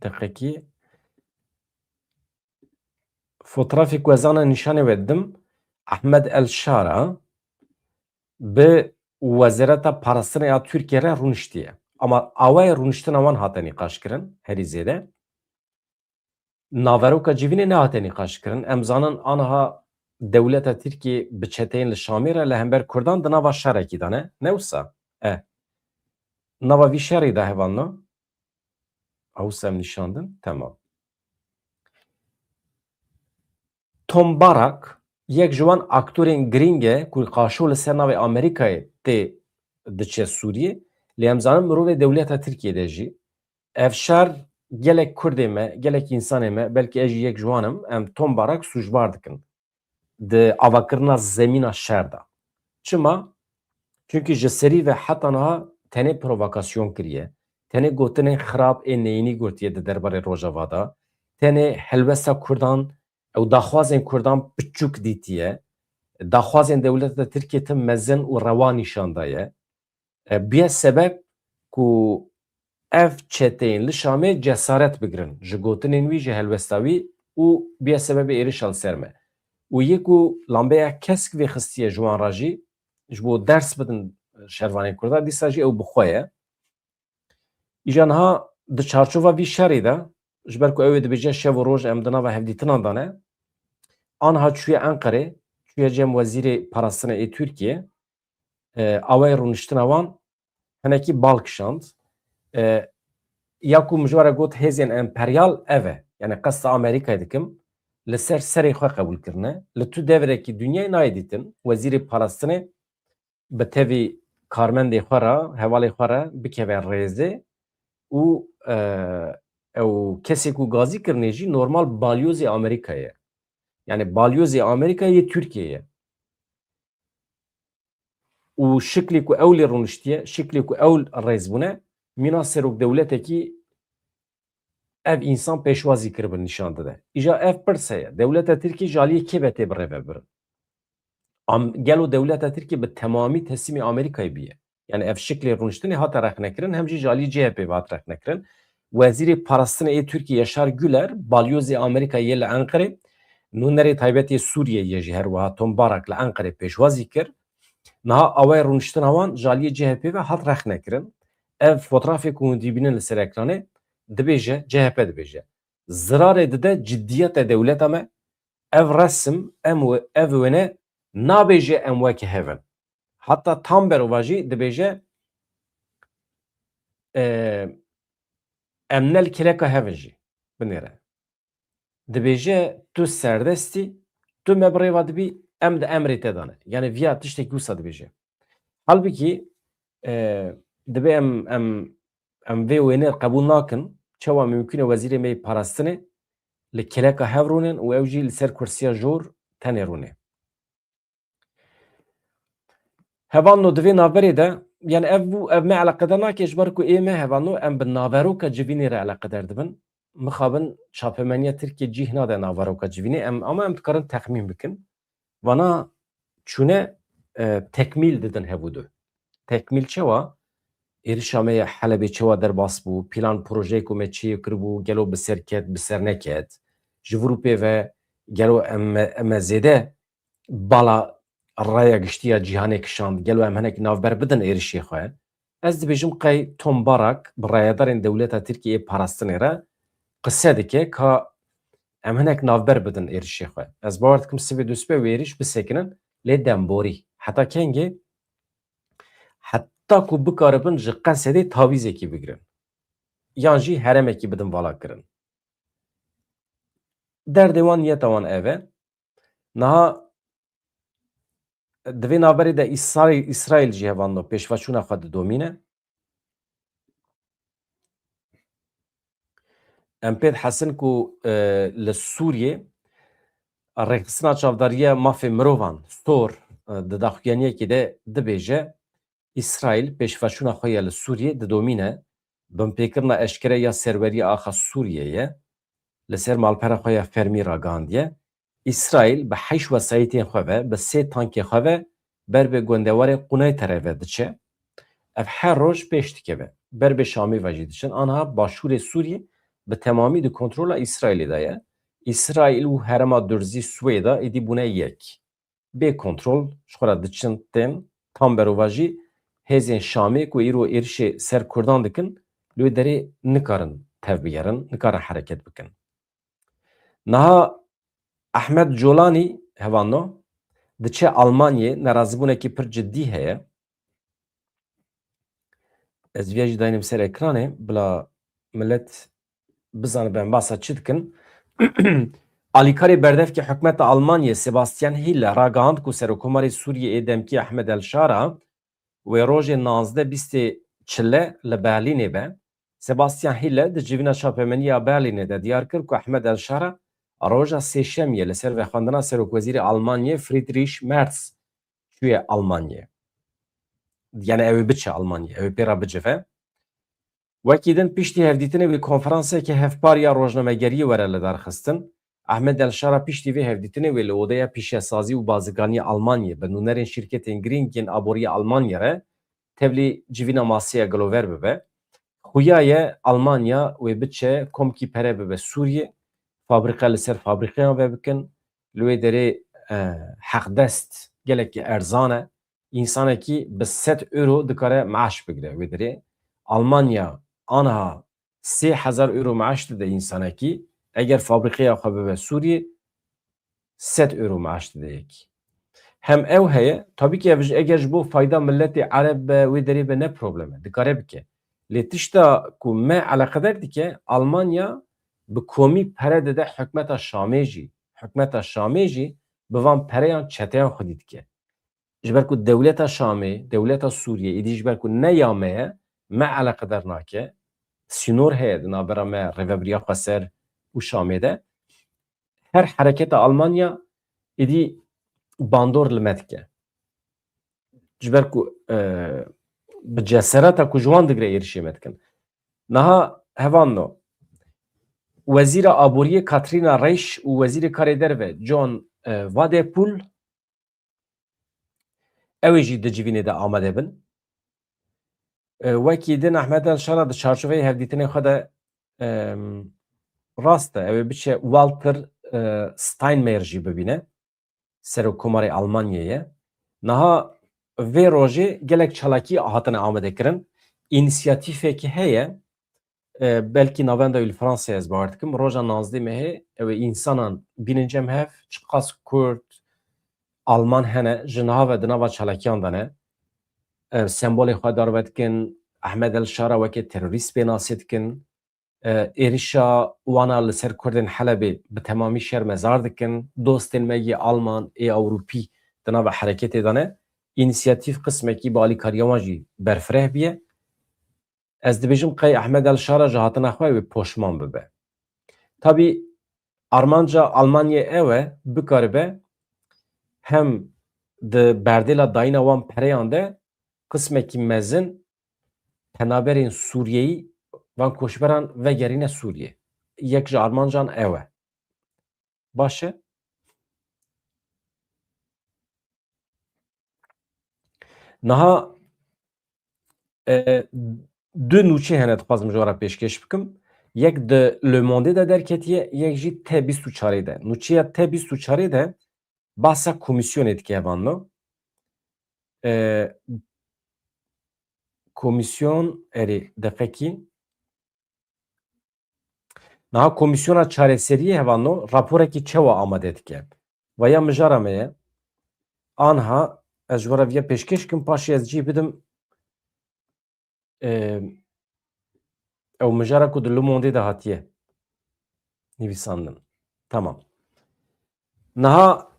Deqekî. Fotrafê ku ez ana nîşanê we didim, Ahmed El Şara bi Wezareta Parastinê ya Tirkiyê re rûniştiye. Ama awayê rûniştina wan hate nîqaş kirin, herî zêde. Naveroka civînê nehate nîqaş kirin. Em zanin aniha dewleta Tirkiyê bi çeteyên li Şamê re li hember Kurdan di nava şerekî de ne. Ne wisa? E. Nava vî şerî de hevalno? Ew sem nîşandin. Temam. Tom Barak yek ji wan aktorên girîng e ku qaşo li ser navê Amerîkayê tê diçe Sûriyê. Lê em zanin mirovê dewleta Tirkiyê de jî. Ev şer gelek Kurdê me, gelek însanê me, belkî ez jî yek ji wan im, em Tom Barak sûcbar dikin di avakirina zemîna şer de. Çima? Çunkî ji serî ve heta niha tenê provokasyon kiriye, tenê gotinên xirab ê neyînî gotiye di derbarê Rojava de, tenê helwesta Kurdan û daxwazên Kurdan piçûk dîtiye. daxwazên dewleta Tirkiyê tim mezin û rewa nîşan daye. E, bûye sebeb ku ev çeteyên li Şamê cesaret bigirin. Ji gotinên wî, ji helwesta wî û bûye sebebê êrişa li ser me. Û yê ku lambeya kesk vêxistiye ji wan re jî, ji bo ders bidin şervanên Kurda, dîsa jî ew bi xwe ye. Îja niha di çarçova vî şerê de, ji ber ku ew ê dibêje şev û roj em di nava hevdîtinan de ne, anha çûye Enqerê, çûye cem wezîrê parastinê ê Tirkiyê, e, awayê rûniştina wan hinekî bal kişand. E, ya ku min ji we re got hêzên emperyal ev e. Yani qesta Amerîkayê dikim, li ser serê xwe qebûl kirine. Li tu devrekî dinyayê nayê dîtin, wezîrê parastinê bi tevî karmendê xwe re, hevalê xwe re bikeve rêzê û, e, ew kesê ku gazî kirine jî normal balyozê Amerîkayê ye. Yani balyozê Amerîkayê yê Tirkiyeyê ye. Û şiklê ku ew lê rûniştiye, şiklê ku ew rêz bûne, mîna serokdewletekî ev însan pêşwazî kiribin nîşan dide. Îja ev pirse ye. Dewleta Tirkî ji aliyê kê ve tê birêvebirin? Am-, gelo dewleta Tirkî bi temamî teslîmê Amerîkayê bûye? Yani ev şiklê rûniştinê hate rexnekirin, hem jî ji aliyê C H P ve hat rexnekirin. Wezîrê parastinê yê Tirkiyê Yaşar Güler, balyozê Amerîkayê yê li Enqerê, nûnerê taybet yê Sûriyeyê yê jî her wiha Tom Barak li Enqerê pêşwazî kir. Niha awayê rûniştina wan ji aliyê C H P ve hat rexnekirin. Ev fotrafê ku hûn dibînin li ser ekranê, dibêje, C H P dibêje. Zirarê dide ciddiyeta dewleta me. Ev resim, em we-, ev wêne nabêje em weke hev in. Heta Tam Berova jî dibêje, e, em ne li kêleka hev in jî binêre. Dibêje, tu serdest î, tu me bi rê ve dibî, em di emrê te de ne. Yani viya tiştekî wisa dibêje. Halbikî, e, dibê em, em, em vê wênê qebûl nakin. Çawa mimkûn e wezîrê me yê parastinê li kêleka hev rûnin û ew jî li ser kursiya jor tenê rûnê? Hevalno, di vê navberê de, yani ev bû, ev me eleqedar nake, ji ber ku ê me hevalno, em bi naveroka civînê re eleqedar dibin. Mixabin çapemeniya Tirkiyê cih nade naveroka civînê, em, ama em dikarin texmîn bikin. Vana çûne, e, tekmîl didin hev û du. Tekmîl çawa? Êrişa me ya Helebê çawa derbas bû? Plan projeyê ku me çêkiribû, gelo bi ser ket, bi ser neket? Ji vir û pê ve gelo em, em zêde bala raya giştî ya cîhanê kişand, gelo em hinek navber bidin êrişê xwe? Ez dibêjim qey Tom Barak bi rayedarên dewleta Tirkiyeyê parastinê re qise dike ka em hinek navber bidin êrişê xwe. Ez bawer dikim sibê dûsbê wê êriş bisekinin, lê demborî. Heta kengê? Heta ku bikaribin ji Qesedê tavîzekî bigirin. Yan jî herêmekî bidin vala kirin. Derdê wan, niyeta wan ev e. Niha di vê navberê de Îsraîl, Îsraîl jî hevalno pêşveçûna xwe didomîne. Em pê dihesin ku, e, li Sûriyê Rêxistina Çavdariya Mafê Mirovan, SOHR, e, di daxuyaniyekê de dibêje, Îsraîl pêşveçûna xwe ya li Sûriyê didomîne, binpêkirina eşkere ya serweriya axa Sûriyê ye, li ser malpera xwe ya fermî ragihandiye. Îsraîl bi heşt wesayîtên xwe ve, bi sê tankê xwe ve ber bi gundewarê Quneytere ve diçe. Ev her roj pêş dikeve. Ber bi Şamê ve jî diçin. Anha başûrê Sûriyê bi temamî di kontrola Îsraîlê de ye. Îsraîl û herêma Durzî Swêda êdî bûne yek. Bê kontrol ji xwe re diçin tên. Tam berova jî hêzên Şamê ku îro êrişê ser Kurdan dikin, li wê derê nikarin tevbigerin, nikarin hereket bikin. Niha Ahmet Colanî, hevalno, diçe Almanyê, nerazîbûnekî pir cidî heye. Ez viya jî daynim ser ekranê, bila millet bizanibe em basa çi dikin. Alîkarê berdevkê hikûmeta Almanyê Sebastian Hille ragihand ku Serokkomarê Sûriyê ê demkî Ahmed El Şara wê rojê nazdeh bîstê çile li Berlînê be. Sebastian Hille di civîna çapemenî ya Berlînê de diyar kir ku Ahmed El Şara roja Sêşemiyê li ser vexwendina Serokwezîrê Almanyê Friedrich Merz çûye Almanyê. Yani ew ê biçe Almanyê, ew ê pê re bicive. Wekî din piştî hevdîtinê wê konferanseke hevpar ya rojnamegeriyê were lidarxistin. Ahmed El Şara piştî vê hevdîtinê wê li odeya pîşesazî û bazirganiya Almanyê bi nûnerên şîrketên girîng yên aboriyê Almanyê re tevlî civîna masê ya gilover bibe. Xuya ye Almanya wê biçe komkî pere bibe Sûriyê, fabrîka li ser fabrîkayan vebikin. Li wê derê, e, heqdest gelekî erzan e. Însanekî bi sed euro dikare meaş bigire wê derê. Almanya aniha sê hezar euro meaş dide însanekî. Eger fabrîkeya xwe bibe Sûriyê, sed euro meaş dide yekî. Hem ew heye, tabî ki ev ji, eger ji bo fayda miletê Ereb be, wê derê be ne problem e, dikare bike. Lê tişta ku me eleqeder dike, Almanya bi komî pere dide hikmeta Şamê jî. Hikmeta Şamê jî bi van pereyan çeteyan xwedî dike. Ji ber ku dewleta Şamê, dewleta Sûriyê, êdî ji ber ku ne ya me ye, me eleqeder nake, sînor heye di navbera me, Rêvebiriya Xweser û Şamê de. Her hereketa Almanya êdî bandor li me dike. Ji ber ku, e, bi cesereta ku ji wan digire êrişê me dikin. Niha hevalno, Wezîra Aboriyê Katrîna Reich û Wezîrê Karê Derve John, e, Wadephul, ew ê jî di civînê de amade bin. E, wekî din Ahmed El Şara di çarçoveyê hevdîtinê xwe de, em, rast e, ew ê biçe Walter, e, Steinmeier jî bibîne. Serokkomarê Almanyê ye. Niha vê rojê gelek çalakî hatine amadekirin. Înîsiyatîfekî heye, e, belkî navenda wî li Fransayê ez bawer dikim. Roja navzdeh mehê ew ê însanan bînin cem hev, çiqas Kurd, Alman hene, ji niha ve di nava çalakiyan de ne. E, sembolê xwe darve dikin, Ahmed El Şara weke terorîst pê nasê dikin. E, êrişa wana li ser Kurdên Helebê bi temamî şermezar dikin. Dostên me yê Alman, ê Ewropî di nava hereketê de ne. Înîsiyatîf qismekî bi alîkariya wan jî berfireh bûye. Ez dibêjim qey Ahmed El Şara ji hatina xwe wê poşman bibe. Tabî armanca Almanyê ew e, bikaribe hem di berdêla dayîna wan pereyan de qismekî mezin penaberên Sûriyeyî van koçberan vegerîne Sûriyê. Yek ji armancan ew e. Baş e. Niha, e, du nûçe hene dixwazim ji we re pêşkêş bikim. Yek di Le Monde de derketiye, yek jî T bîst û çarê de. Nûçeya T bîst û çarê de bahsa komîsyonê dike hevalno. E, komîsyon, erê, deqekî. Niha Komîsyona Çareseriyê hevalno raporekî çawa amade dike? Vaya mijara me ye. Anha ez ji we re viya pêşkêş kim, paşê ez cî bidim, e, ew mijara ku di Le Monde de hatiye nivîsandin. Tamam. Niha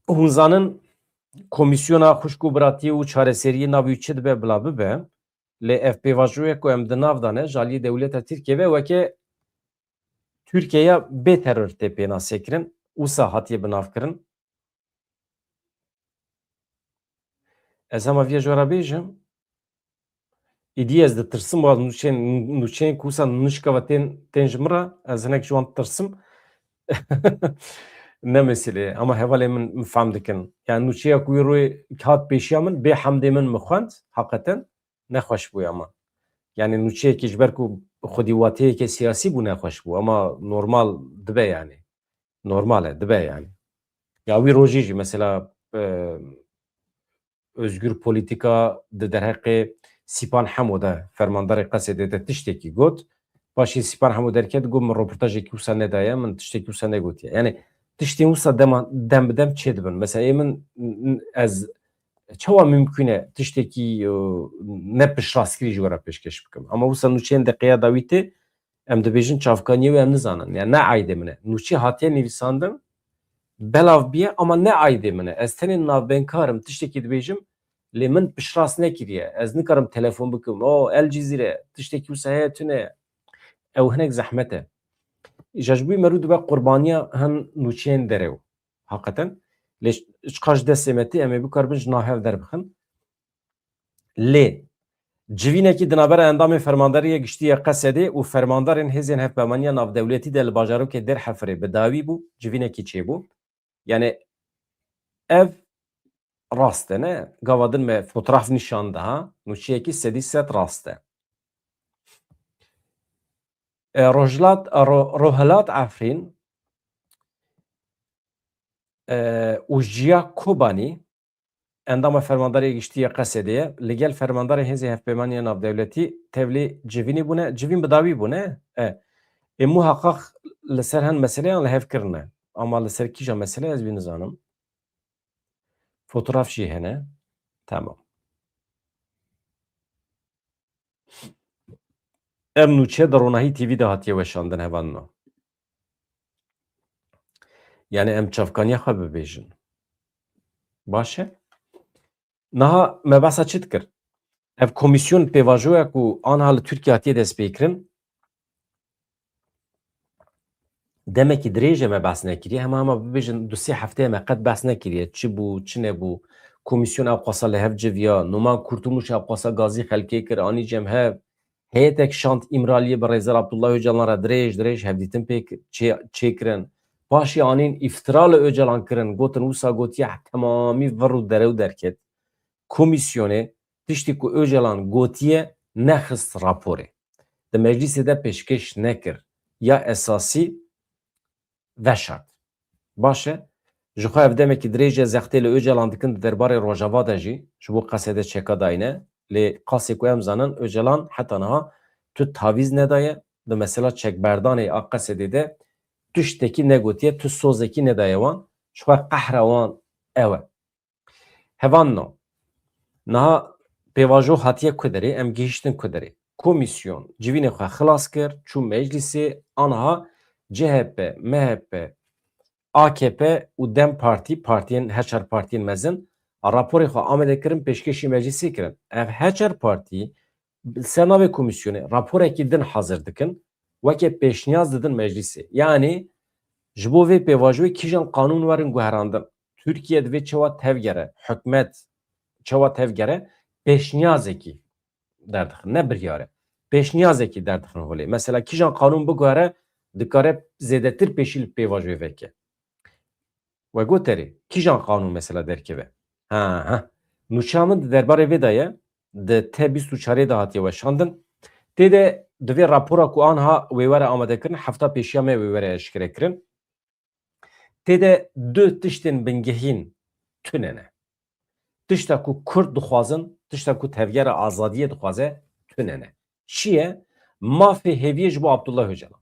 hûn zanin Komîsyona Xwişk û Biratiyê û Çareseriyê navê wî çi dibe bila bibe, lê ev pêvajoya ku em di nav de ne, ji aliyê dewleta Tirkiyê ve weke Tirkiyeya bê teror tê pênasekirin, wisa hatiye binavkirin. Ez hema viya ji we re bêjim, îdî ez ditirsim, wa nûçeyên, nûçeyên ku wisa nişka ve tên, tên ji min re, ez hinek ji wan ditirsim. Ne meselê ye, ama hevalê min, min fehm dikin. Yani nûçeya ku wî rûyê hat pêşiya min, bê hemdê min min xwend, heqeten nexweş bûye ama. Yani nûçeyekî ji ber ku xwedî wateyeke siyasî bû nexweş bû, ama normal dibe yani. Normal e, dibe yani. Ya wî rojî jî mesela, e, Özgür Politika di derheqê Sîpan Hemo de, fermandarê Qesedê de tiştekî got. Paşê Sîpan Hemo derket, got, "Min roportajekî wisa nedaye, min tiştekî wisa negotiye." Yani tiştên wisa dema, dem bi dem çêdibin. Mesela ê min, n-, n-, ez çawa mimkûn e tiştekî, e, ne piştrastkirî ji we re pêşkêş bikim? Ama wisa nûçeyên deqeya dawî tê, em dibêjin çavkaniyê wê em nizanin. Yani ne aydê min e. Nûçe hatiye nivîsandin, belav biye ama ne aydê min e. Ez tenê navbenkar im, tiştekî dibêjim, lê min piştrast nekiriye. Ez nikarim telefon bikim. O, El Cizîre, tiştekî wisa heye tune. Ew hinek zehmet e. Îja ji bo wî merû dibe qurbaniya hin nûçeyên derew. Heqeten. Lê çiqas ji destê me tê, em ê bikaribin ji nav hev derbixin. Lê Civînekî di navbera endamên Fermandariyê Giştî yê Qesedê û fermandarên hêzên hevpeyvaniya navdewletî de li bajarokê Dêrhefirê bi dawî bû, civînekî çêbû. Yani ev rast e, ne? Gava din me fotoğraf nîşan da, ha? Nûçeyekî sedî sed rast e. E, Rojhilat, e, Ro-, Rohilat Efrîn, e, û Jiya Kobanî, endama Fermandarê Giştî yê Qesedê ye, li gel fermandarê hêzê hevpeymaniyê navdewletî tevlî civînî bûne, civîn bi dawî bûne. E, ê muheqaq li ser hin meseleyan li hev kirine. Ama li ser kîja mesele ez wî nizanim. Fotoğraf jî hene. Tamam. Ev nûçe di Ronahî T V de hatiye weşandin hevalno. Yani em çavkaniya xwe bibêjin. Baş e? Niha me behsa çi dikir? Ev komîsyon pêvajoya ku anha li Tirkiye hatiye destpêkirin, demekî dirêj e me behs nekiriye. Hema hema bibêjin du sê hefteye me qet behs nekiriye. Çi bû, çi nebû? Komîsyon ew qasa li hev civiya. Numan Kurtulmuş ew qasa gazî xelkê kir, anî cem hev. Heyetek şand Îmraliyê bi rêzer Abdullah Ocalan re dirêj dirêj hevdîtin pê çê-, çêkirin. Paşê anîn îftira li Ocalan kirin, gotin wisa gotiye temamî vir û derew derket. Komîsyonê tiştî ku Ocalan gotiye nexist raporê. Di meclîsê de pêşkêş nekir. Ya esasî veşart. Baş e. Ji xwe ev demekî dirêj e zextê li Ocalan dikin di derbarê Rojava de jî, ji bo Qesedê çeka dayîne. Lê qasê ku em zanin, Ocalan heta niha tu tavîz nedaye. Di mesela çekberdanê a Qesedê de tiştekî negotiye, tu sozekî nedaye wan. Ji xwe qehra wan ew e. Hevalno, niha pêvajo hatiye ku derê, em gihîştin ku derê. Komîsyon civînê xwe xilas kir, çû meclîsê, aniha C H P, M H P, A K P û DEM Partî, partiyên, her çar partiyên mezin, raporê xwe amade kirin, pêşkêşî meclîsê kirin. Ev her çar partî li ser navê komîsyonê raporekî din hazir dikin, weke pêşniyaz didin meclîsê. Yanî ji bo vê pêvajoyê kîjan qanûn werin guherandin? Tirkiye divê çawa tevgere, hikûmet çawa tevgere, pêşniyazekî derdixin, ne biryar e. Pêşniyazekî derdixin holê. Mesela kîjan qanûn biguhere, dikare zêdetir pêşî li pêvajoyê veke. We got erê, kîjan qanûn mesela derkeve? Ha, ha. Nûçeya min di derbarê vê de ye, di T bîst û çarê de hatiye weşandin. Tê de divê rapora ku anha wê were amadekirin, hefta pêşiya me wê were eşkerekirin. Tê de du tiştên bingehîn tune ne. Tişta ku Kurd dixwazin, tişta ku tevgera azadiyê dixwaze, tune ne. Çi ye? Mafê hêviyê ji bo Abdullah Ocalan.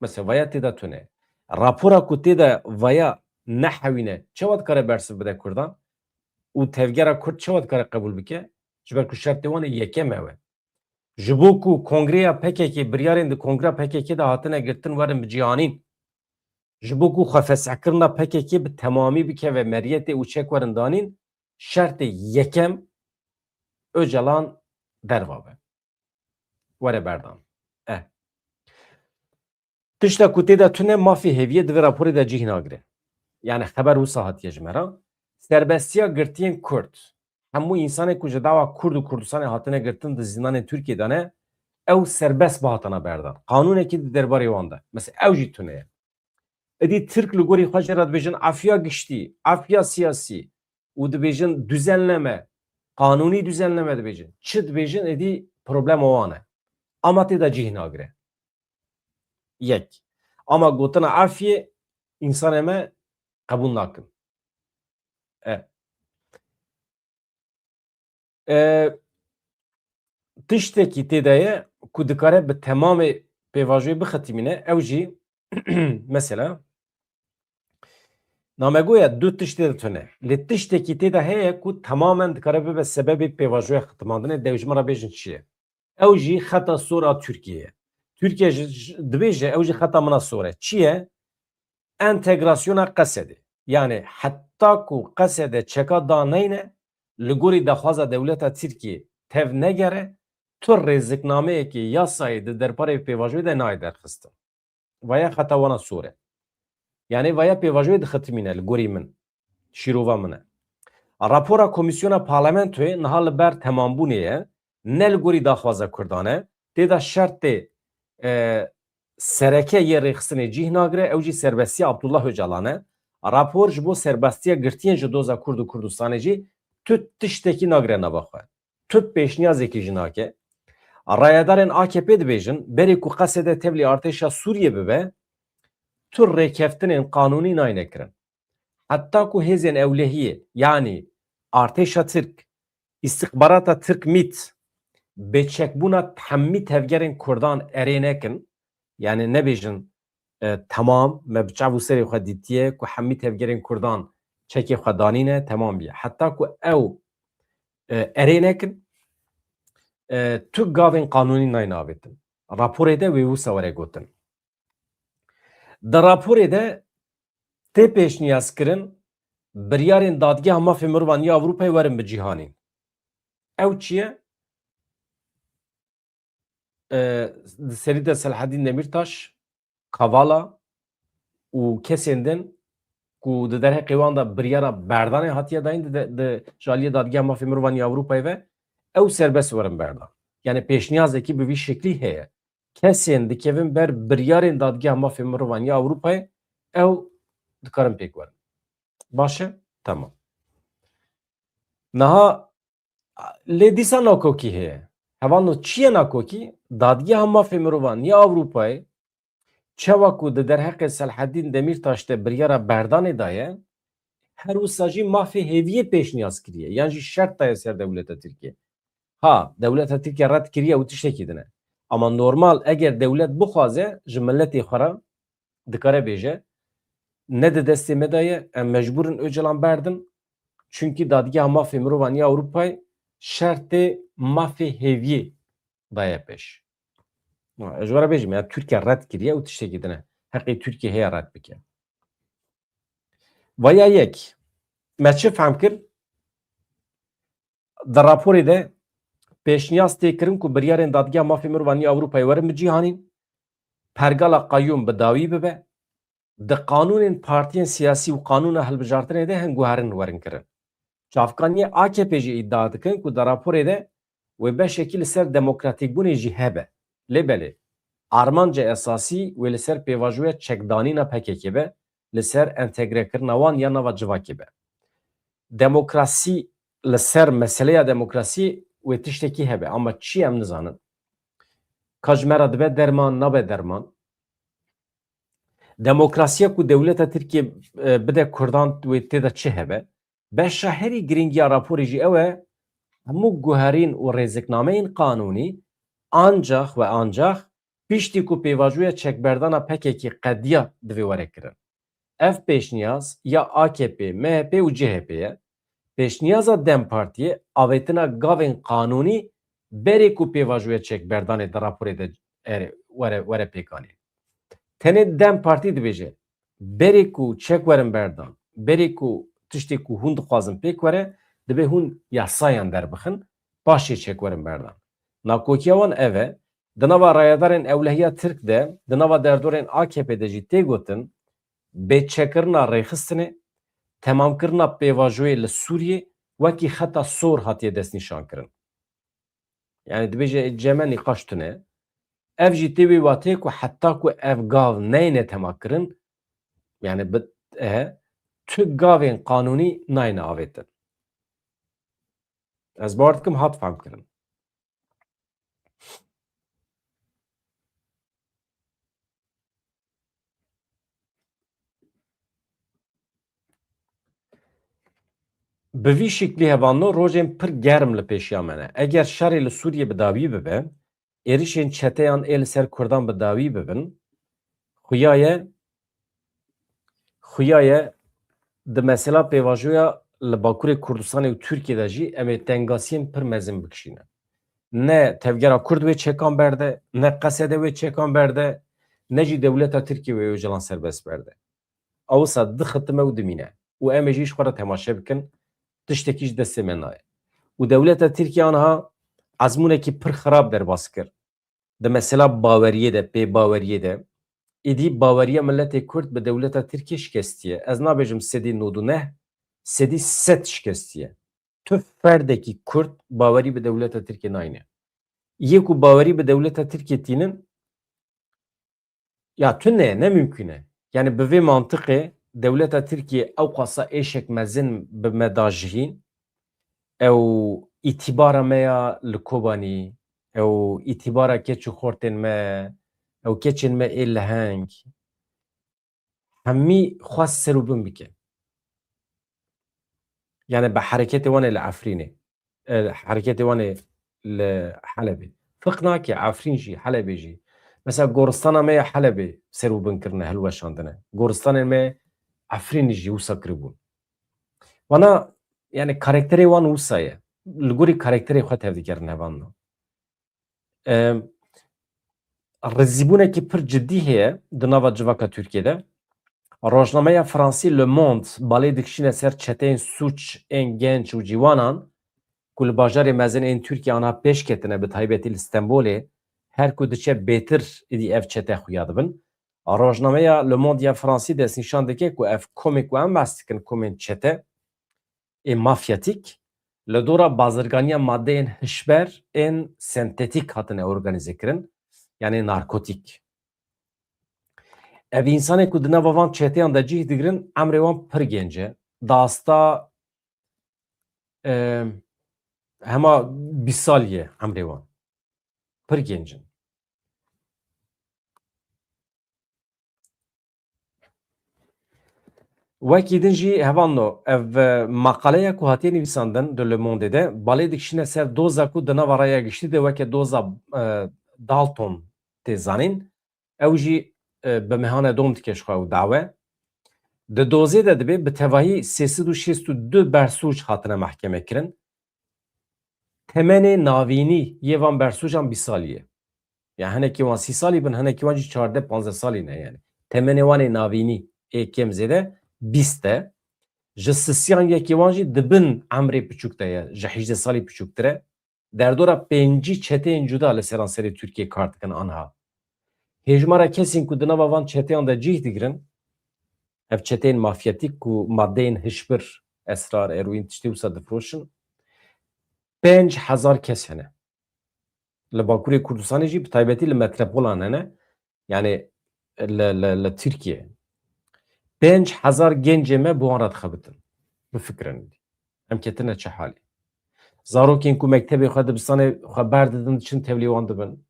Mesela vaya tê de tune. Rapora ku tê de vaya nehewîne, çawa dikare bersiv bide Kurdan? Û tevgera Kurd çawa dikare qebûl bike? Ji ber ku şertê wan ê yekem ew e. Ji bo ku kongreya P K K, biryarên di kongreya P K K de hatine girtin werin bicihanîn. Ji bo ku xwefeshkirina P K K bi temamî bikeve meriyetê û çek werin danîn, şertê yekem Ocalan derva be. Were berdan. Eh. Tişta ku tê de tune mafê hêviyê di vê raporê de cih nagire. Yani xeber wisa hatiye ji me re. Serbestiya girtiyên Kurd. Hemû însanê ku ji dawa Kurd û Kurdistanê hatine girtin di zîndanên Tirkiyê de ne, ew serbest bihatana berdan. Qanûnekî di derbarê wan de. Mesela ew jî tune ye. Êdî Tirk li gorî xwe jê re dibêjin afiya giştî, afiya siyasî û dibêjin düzenleme, qanûnî düzenleme dibêjin. Çi dibêjin êdî problema wan e. Ama tê de cih nagire. Yek. Ama gotina afiyê însanê me qebûl nakin. E. E, tiştekî tê de ye ku dikare bi temamê pêvajoyê bixetimîne, ew jî mesela namegoya du tiştê de tune. Lê tiştekî tê de heye ku temamen dikare bibe sebebê pêvajoya xitimandinê, de ji min re bêjin çi ye? Ew jî xeta sor a Tirkiye ye. Tirkiye ji, ji, dibêje ew jî xeta min a sor e. Çi ye? Entegrasyona Qesedê. Yani heta ku Qesede çeka da neyne, li gorî daxwaza dewleta Tirkiyê tev negere, tu rêziknameyekê yasayê di derbarê pêvajoyê de nayê derxistin. Vaya xeta wana sor e. Yani vaya pêvajoyê dixitimîne li gorî min. Şîrova min e. Rapora Komîsyona Parlamentoyê niha li ber temambûnê ye. ne li gorî daxwaza Kurdan e, tê de şertê, e, sereke yê rêxistinê cih nagire, ew jî serbestiya Abdullah Ocalan e. Rapor ji bo serbestiya girtiyên ji doza Kurd û Kurdistanê jî tu tiştekî nagire nava xwe. Tu pêşniyazekî jî nake. Rayedarên A K P dibêjin, berê ku Qesede tevlî artêşa Sûriyê bibe, tu rêkeftinên qanûnî nayne kirin. Heta ku hêzên ewlehiyê, yanî artêşa Tirk, îstixbarata Tirk mit, bêçekbûna hemî tevgerên Kurdan erê nekin, yanî nebêjin, e, temam, me bi çav û serê xwe dîtiye ku hemî tevgerên Kurdan çekê xwe danîne, temam bûye. Heta ku ew, e, erê nekin, e, tu gavên qanûnî nayne avêtin. Raporê de wê wisa were gotin. Di raporê de tê pêşniyazkirin biryarên Dadgeha Mafê Mirovan ya Ewropayê werin bicîhanîn. Ew çi ye? E, di serî de Selahaddîn Demîrtaş, Kavala û kesên din ku di derheqê wan de biryara berdanê hatiye dayîn di, di, ji aliyê Dadgeha Mafê Mirovan ya Ewropayê ve, ew serbest werin berdan. Yani pêşniyazekî bi vî şeklî heye. Kesên dikevin ber biryarên Dadgeha Mafê Mirovan ya Ewropayê, ew dikarin pêk werin. Baş e? Tamam. Niha lê dîsa nakokî heye. Hevalno çi ye nakokî? Dadgeha Mafê Mirovan ya Ewropayê çawa ku di derheqê Selahaddîn Demîrtaş de biryara berdanê daye, her wisa jî mafê hêviyê pêşniyaz kiriye, yan jî şert daye ser dewleta Tirkiye. Ha, dewleta Tirkiye red kiriye û tiştekî din e. Ama normal eger dewlet bixwaze ji miletê xwe re dikare bêje, ne di destê me de ye, em mecbûr in Ocalan berdin. Çunkî Dadgeha Mafê Mirovan ya Ewropayê şertê mafê hêviyê daye pêş. Ha, ez ji we re bêjim, ya Tirkiye red kiriye û tiştekî din e. Heqê Tirkiye heye red bike. Vaya yek, me çi fehm kir? Di raporê de pêşniyaz tê kirin ku biryarên Dadgeha Mafê Mirovan ya Ewropayê werin bicîhanîn, pergala qeyûm bi dawî bibe, di qanûnên partiyên siyasî û qanûna hilbijartinê de hin guherin werin kirin. Çavkaniyê A K P jî îdia dikin ku di raporê de wê beşekî li ser demokratîkbûnê jî hebe. Lê belê, armanca esasî wê li ser pêvajoya çekdanîna P K K be, li ser entegrekirina wan ya nava civakê be. Demokrasî, li ser meseleya demokrasî wê tiştekî hebe, ama çi em nizanin. Ka ji me re dibe derman, nabe derman. Demokrasiya ku dewleta Tirkiye, e, bide Kurdan wê tê de çi hebe? Beşa herî girîng ya raporê jî ew e, hemû guherîn û rêziknameyên qanûnî ancax we ancax piştî ku pêvajoya çekberdana P K K qediya divê were kirin. Ev pêşniyaz ya A K P, M H P û C H P ye. Pêşniyaza DEM Partiyê avêtina gavên qanûnî berê ku pêvajoya çekberdanê di raporê de ere, were, were pêkanîn. Tenê DEM Partî dibêje, berê ku çek werin berdan, berê ku tiştê ku hûn dixwazin pêk were, divê hûn yasayan derbixin, paşê çek werin berdan. Nakokiya wan ev e, di nava rayedarên ewlehiya Tirk de, di nava derdorên A K P de jî tê gotin, bêçekirina rêxistinê, temamkirina pêvajoyê li Sûriyê wekî xeta sor hatiye destnîşankirin. Yani dibêje, ceme nîqaş tune. Ev jî tê wê wateyê ku heta ku ev gav neyne temakirin, yani bi, e, tu gavên qanûnî nayne avêtin. Ez bawer dikim hat fehm kirin. Bi vî şiklî hevalno rojên pir germ li pêşiya me ne. Eger şerê li Sûriyê bi dawî bibe, êrişên çeteyan ê li ser Kurdan bi dawî bibin, xuya ye, xuya ye di mesela pêvajoya li Bakurê Kurdistanê û Tirkiyê de jî em ê tengasiyên pir mezin bikişînin. Ne tevgera Kurd wê çekan berde, ne Qesede wê çekan berde, ne jî dewleta Tirkiyê wê Ocalan serbest berde. Awisa dixitime û dimîne. Û em ê jî ji xwe re temaşe bikin, tiştekî ji destê me nayê. Û dewleta Tirkiye aniha ezmûnekî pir xirab derbas kir. Di mesela baweriyê de, pêbaweriyê de, êdî baweriya miletê Kurd bi dewleta Tirkiye şikestiye. Ez nabêjim sedî nod û neh, sedî sed şikestiye. Tu ferdekî Kurd bawerî bi dewleta Tirkiye nayne. Yê ku bawerî bi dewleta Tirkiyê tînin, ya tune ye, ne mimkun e. Yani bi vê mantiqê dewleta Tirkiyê ew qasa êşek mezin bi me da jihîn, ew îtîbara me ya li Kobanî, ew îtîbara keç û xortên me, ew keçên me ê leheng, hemî xwest ser û bin bike. Yani bi hereketê wan ê li Efrînê, e, hereketê wan ê li Helebê. Fiq nake, Efrîn jî, Helebê jî. Mesela goristana me ya Helebê ser û bin kirine, hilweşandine. Goristanên me Efrînê jî wisa kiribûn. Wana, yani karakterê wan wisa ye. Li gorî karakterê xwe tevdigerin hevanno. Em, rizîbûnekî pir cidî heye di nava civaka Tirkiyê de. Rojnameya Fransî Le Monde balê dikişîne ser çeteyên sûc ên genç û ciwanan ku li bajarê mezin ên Tirkiyê anha pêş ketine, bi taybetî li Stenbolê, her ku diçe bêtir êdî ev çete xuya dibin. Rojnameya Le Monde ya Fransî destnîşan dike ku ev komê ku em behs dikin, komên çete, ê mafyatîk li dora bazirganiya madeyên hişber ên sentetîk hatine organîze kirin, yani narkotîk. Ev însanê ku di nava van çeteyan de cih digirin, emrê wan pir genc e. Dasta, e, hema bîst salî ye emrê wan. Pir genc in. Wekî din jî hevalno, ev, e, maqaleya ku hatiye nivîsandin di Le Monde de, balê dikişîne ser doza ku di nava raya giştî de weke doza, e, Dalton tê zanîn. Ew jî, e, bi mehane dom dike ji xwe û dawe. Di dozê de dibê bi tevahî sê sed û şêst û du bersûc hatine mehkeme kirin. Temenê navînî yê van bersûcan bîst salî ye. Yani hinekî wan sî salî bin, hinekî wan jî çardeh panzdeh salî ne yani. Temenê wan ê navînî ê kêm zêde bîst e. Ji sisiyan yekî wan jî di bin emrê piçûk de ye, ji hejdeh salî piçûktir e. Derdora pêncî çeteyên cuda li seranserê Tirkiyê kar dikin anha. Hêjmara kesên ku di nava van çeteyan de cih digirin, ev çeteyên mafyatîk ku madeyên hişbir, esrar, eroîn, tiştê wisa difiroşin, pênc hezar kes hene. Li Bakurê Kurdistanê jî, bi taybetî li metropolan hene. Yani li, li, li Tirkiye. Pênc hezar gencê me bi wan re dixebitin. Bifikirin. Em ketine çi halê? Zarokên ku mektebê xwe, dibistanê xwe berdidin, diçin tevlî wan dibin.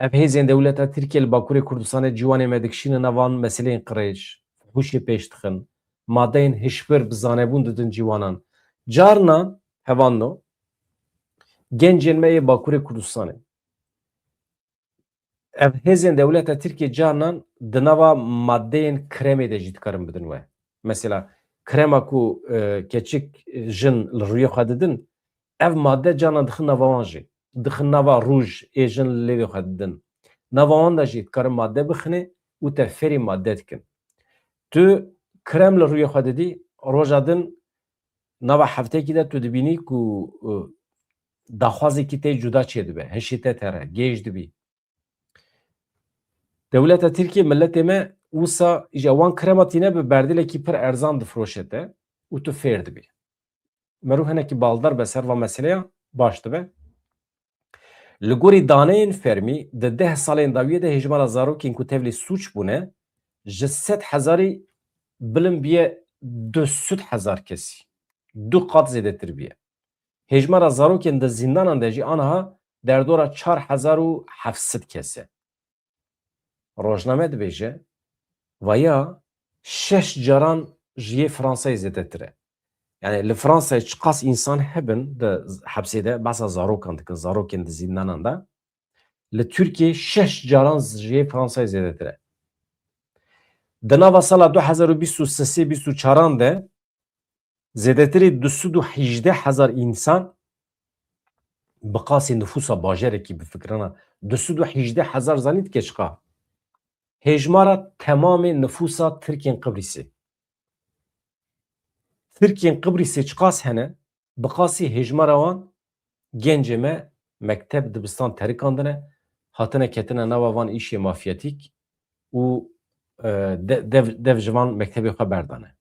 Ev hêzên dewleta Tirkiye li Bakurê Kurdistanê ciwanê me dikişîne nav van meseleyên qirêj, fihûşê pêş dixin, madeyên hişbir bi zanebûn didin ciwanan. Carna, hevalno, gencên me yê Bakurê Kurdistanê. Ev hêzên dewleta Tirkiye carnan di nava madeyên kremê de jî dikarin bidin we. Mesela krema ku, e, keçik, e, jin li rûyê xwe didin, ev madde carnan dixin nava wan jî. Dixin nava rûj ê jin li lêvê xwe didin. Nava wan de jî dikarin madde bixinê û te fêrî madde dikin. Tu krem li rûyê xwe didî, roja din nava heftekî de tu dibînî ku, e, daxwazekî te cuda çêdibe, hişê te tere, gêj dibî. Dewleta Tirkiye, miletê me wisa ji wan krema tîne bi berdilekî pir erzan difiroşe te û tu fêr dibî. Meriv hinekî baldar be ser va meseleya, baş dibe. Li gorî daneyên fermî, di deh salên dawiyê de hêjmara zarokên ku tevlî sûc bûne, ji sed hezarî bilind bûye du sed hezar kesî. Du qat zêdetir bûye. Hêjmara zarokên di zîndanan de jî aniha derdora çar hezar û heft sed kes e. Rojname dibêje, vaya şeş caran ji yê Fransayê zêdetir e. Yani li Fransayê çiqas însan hebin di hepsê de, behsa zarokan dikin, zarokên di zîndanan de, li Tirkiyê şeş caran ji yê Fransayê zêdetir e. Di nava sala du hezar û bîst û sê bîst û çaran de zêdetirî du sed û hejdeh hezar însan bi qasî nifûsa bajarekî bifikirina, du sed û hejdeh hezar zanî dike çiqa? Hêjmara temamê nifûsa Tirkên Qibrîsê. Tirkên Qibrîsê çiqas hene? Bi qasî hêjmara wan gencê me mekteb, dibistan terikandine, hatine ketine nava van îşê mafyatîk û, e, de-, dev, dev ji van mektebê xwe berdane.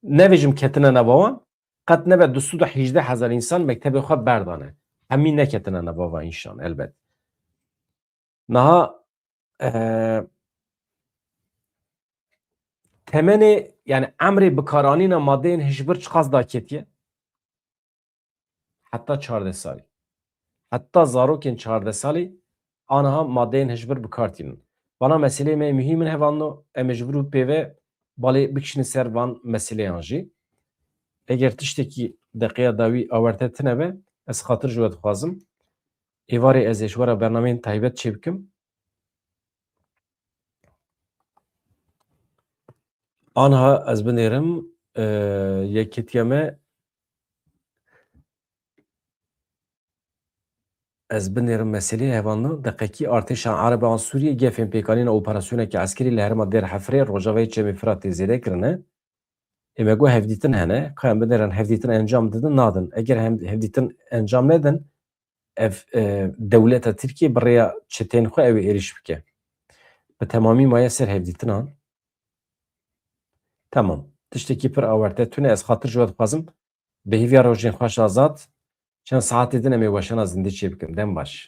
Nevêjim ketine nava wan, qet nebe du sed û hejdeh hezar însan mektebê xwe berdane. Hemî neketine nava va înşan, elbet. Niha, e, temenê, yani emrê bikaranîna madeyên hişbir çiqas daketiye? Heta çardeh salî. Heta zarokên çardeh salî aniha madeyên hişbir bi kar tînin. Vana meseleyê me muhîm in hevalno, em ê ji vir û pê ve balê bikişînin ser van meseleyan jî. Eger tiştekî deqeya dawî awarte tine be, ez xatir ji we dixwazim. Êvarê ez ê ji we re bernameyên taybet çêbikim. Aniha ez binêrim, e, yeketiya me, ez binêrim meselê hevalno, deqekî artêşa Ereb an Sûriyê gefên pêkanîna operasyoneke eskerî li herêma Dêr Hefrê rojavayê Çemê Firatê zêde kirine. Ê me got hevdîtin hene, ka em binêrin hevdîtin encam didin nadin. Eger hem, hevdîtin encam nedin, ev, e, dewleta Tirkiye bi rêya çeteyên xwe ew ê êrîş bike. Bi temamî maye ser hevdîtinan. Tamam. Tiştekî pir awarte tune, ez xatir ji we dixwazim. Bi hêviya rojên xweş azad. Çend saetê din em ê weşana zindî çêbikin. Dem baş.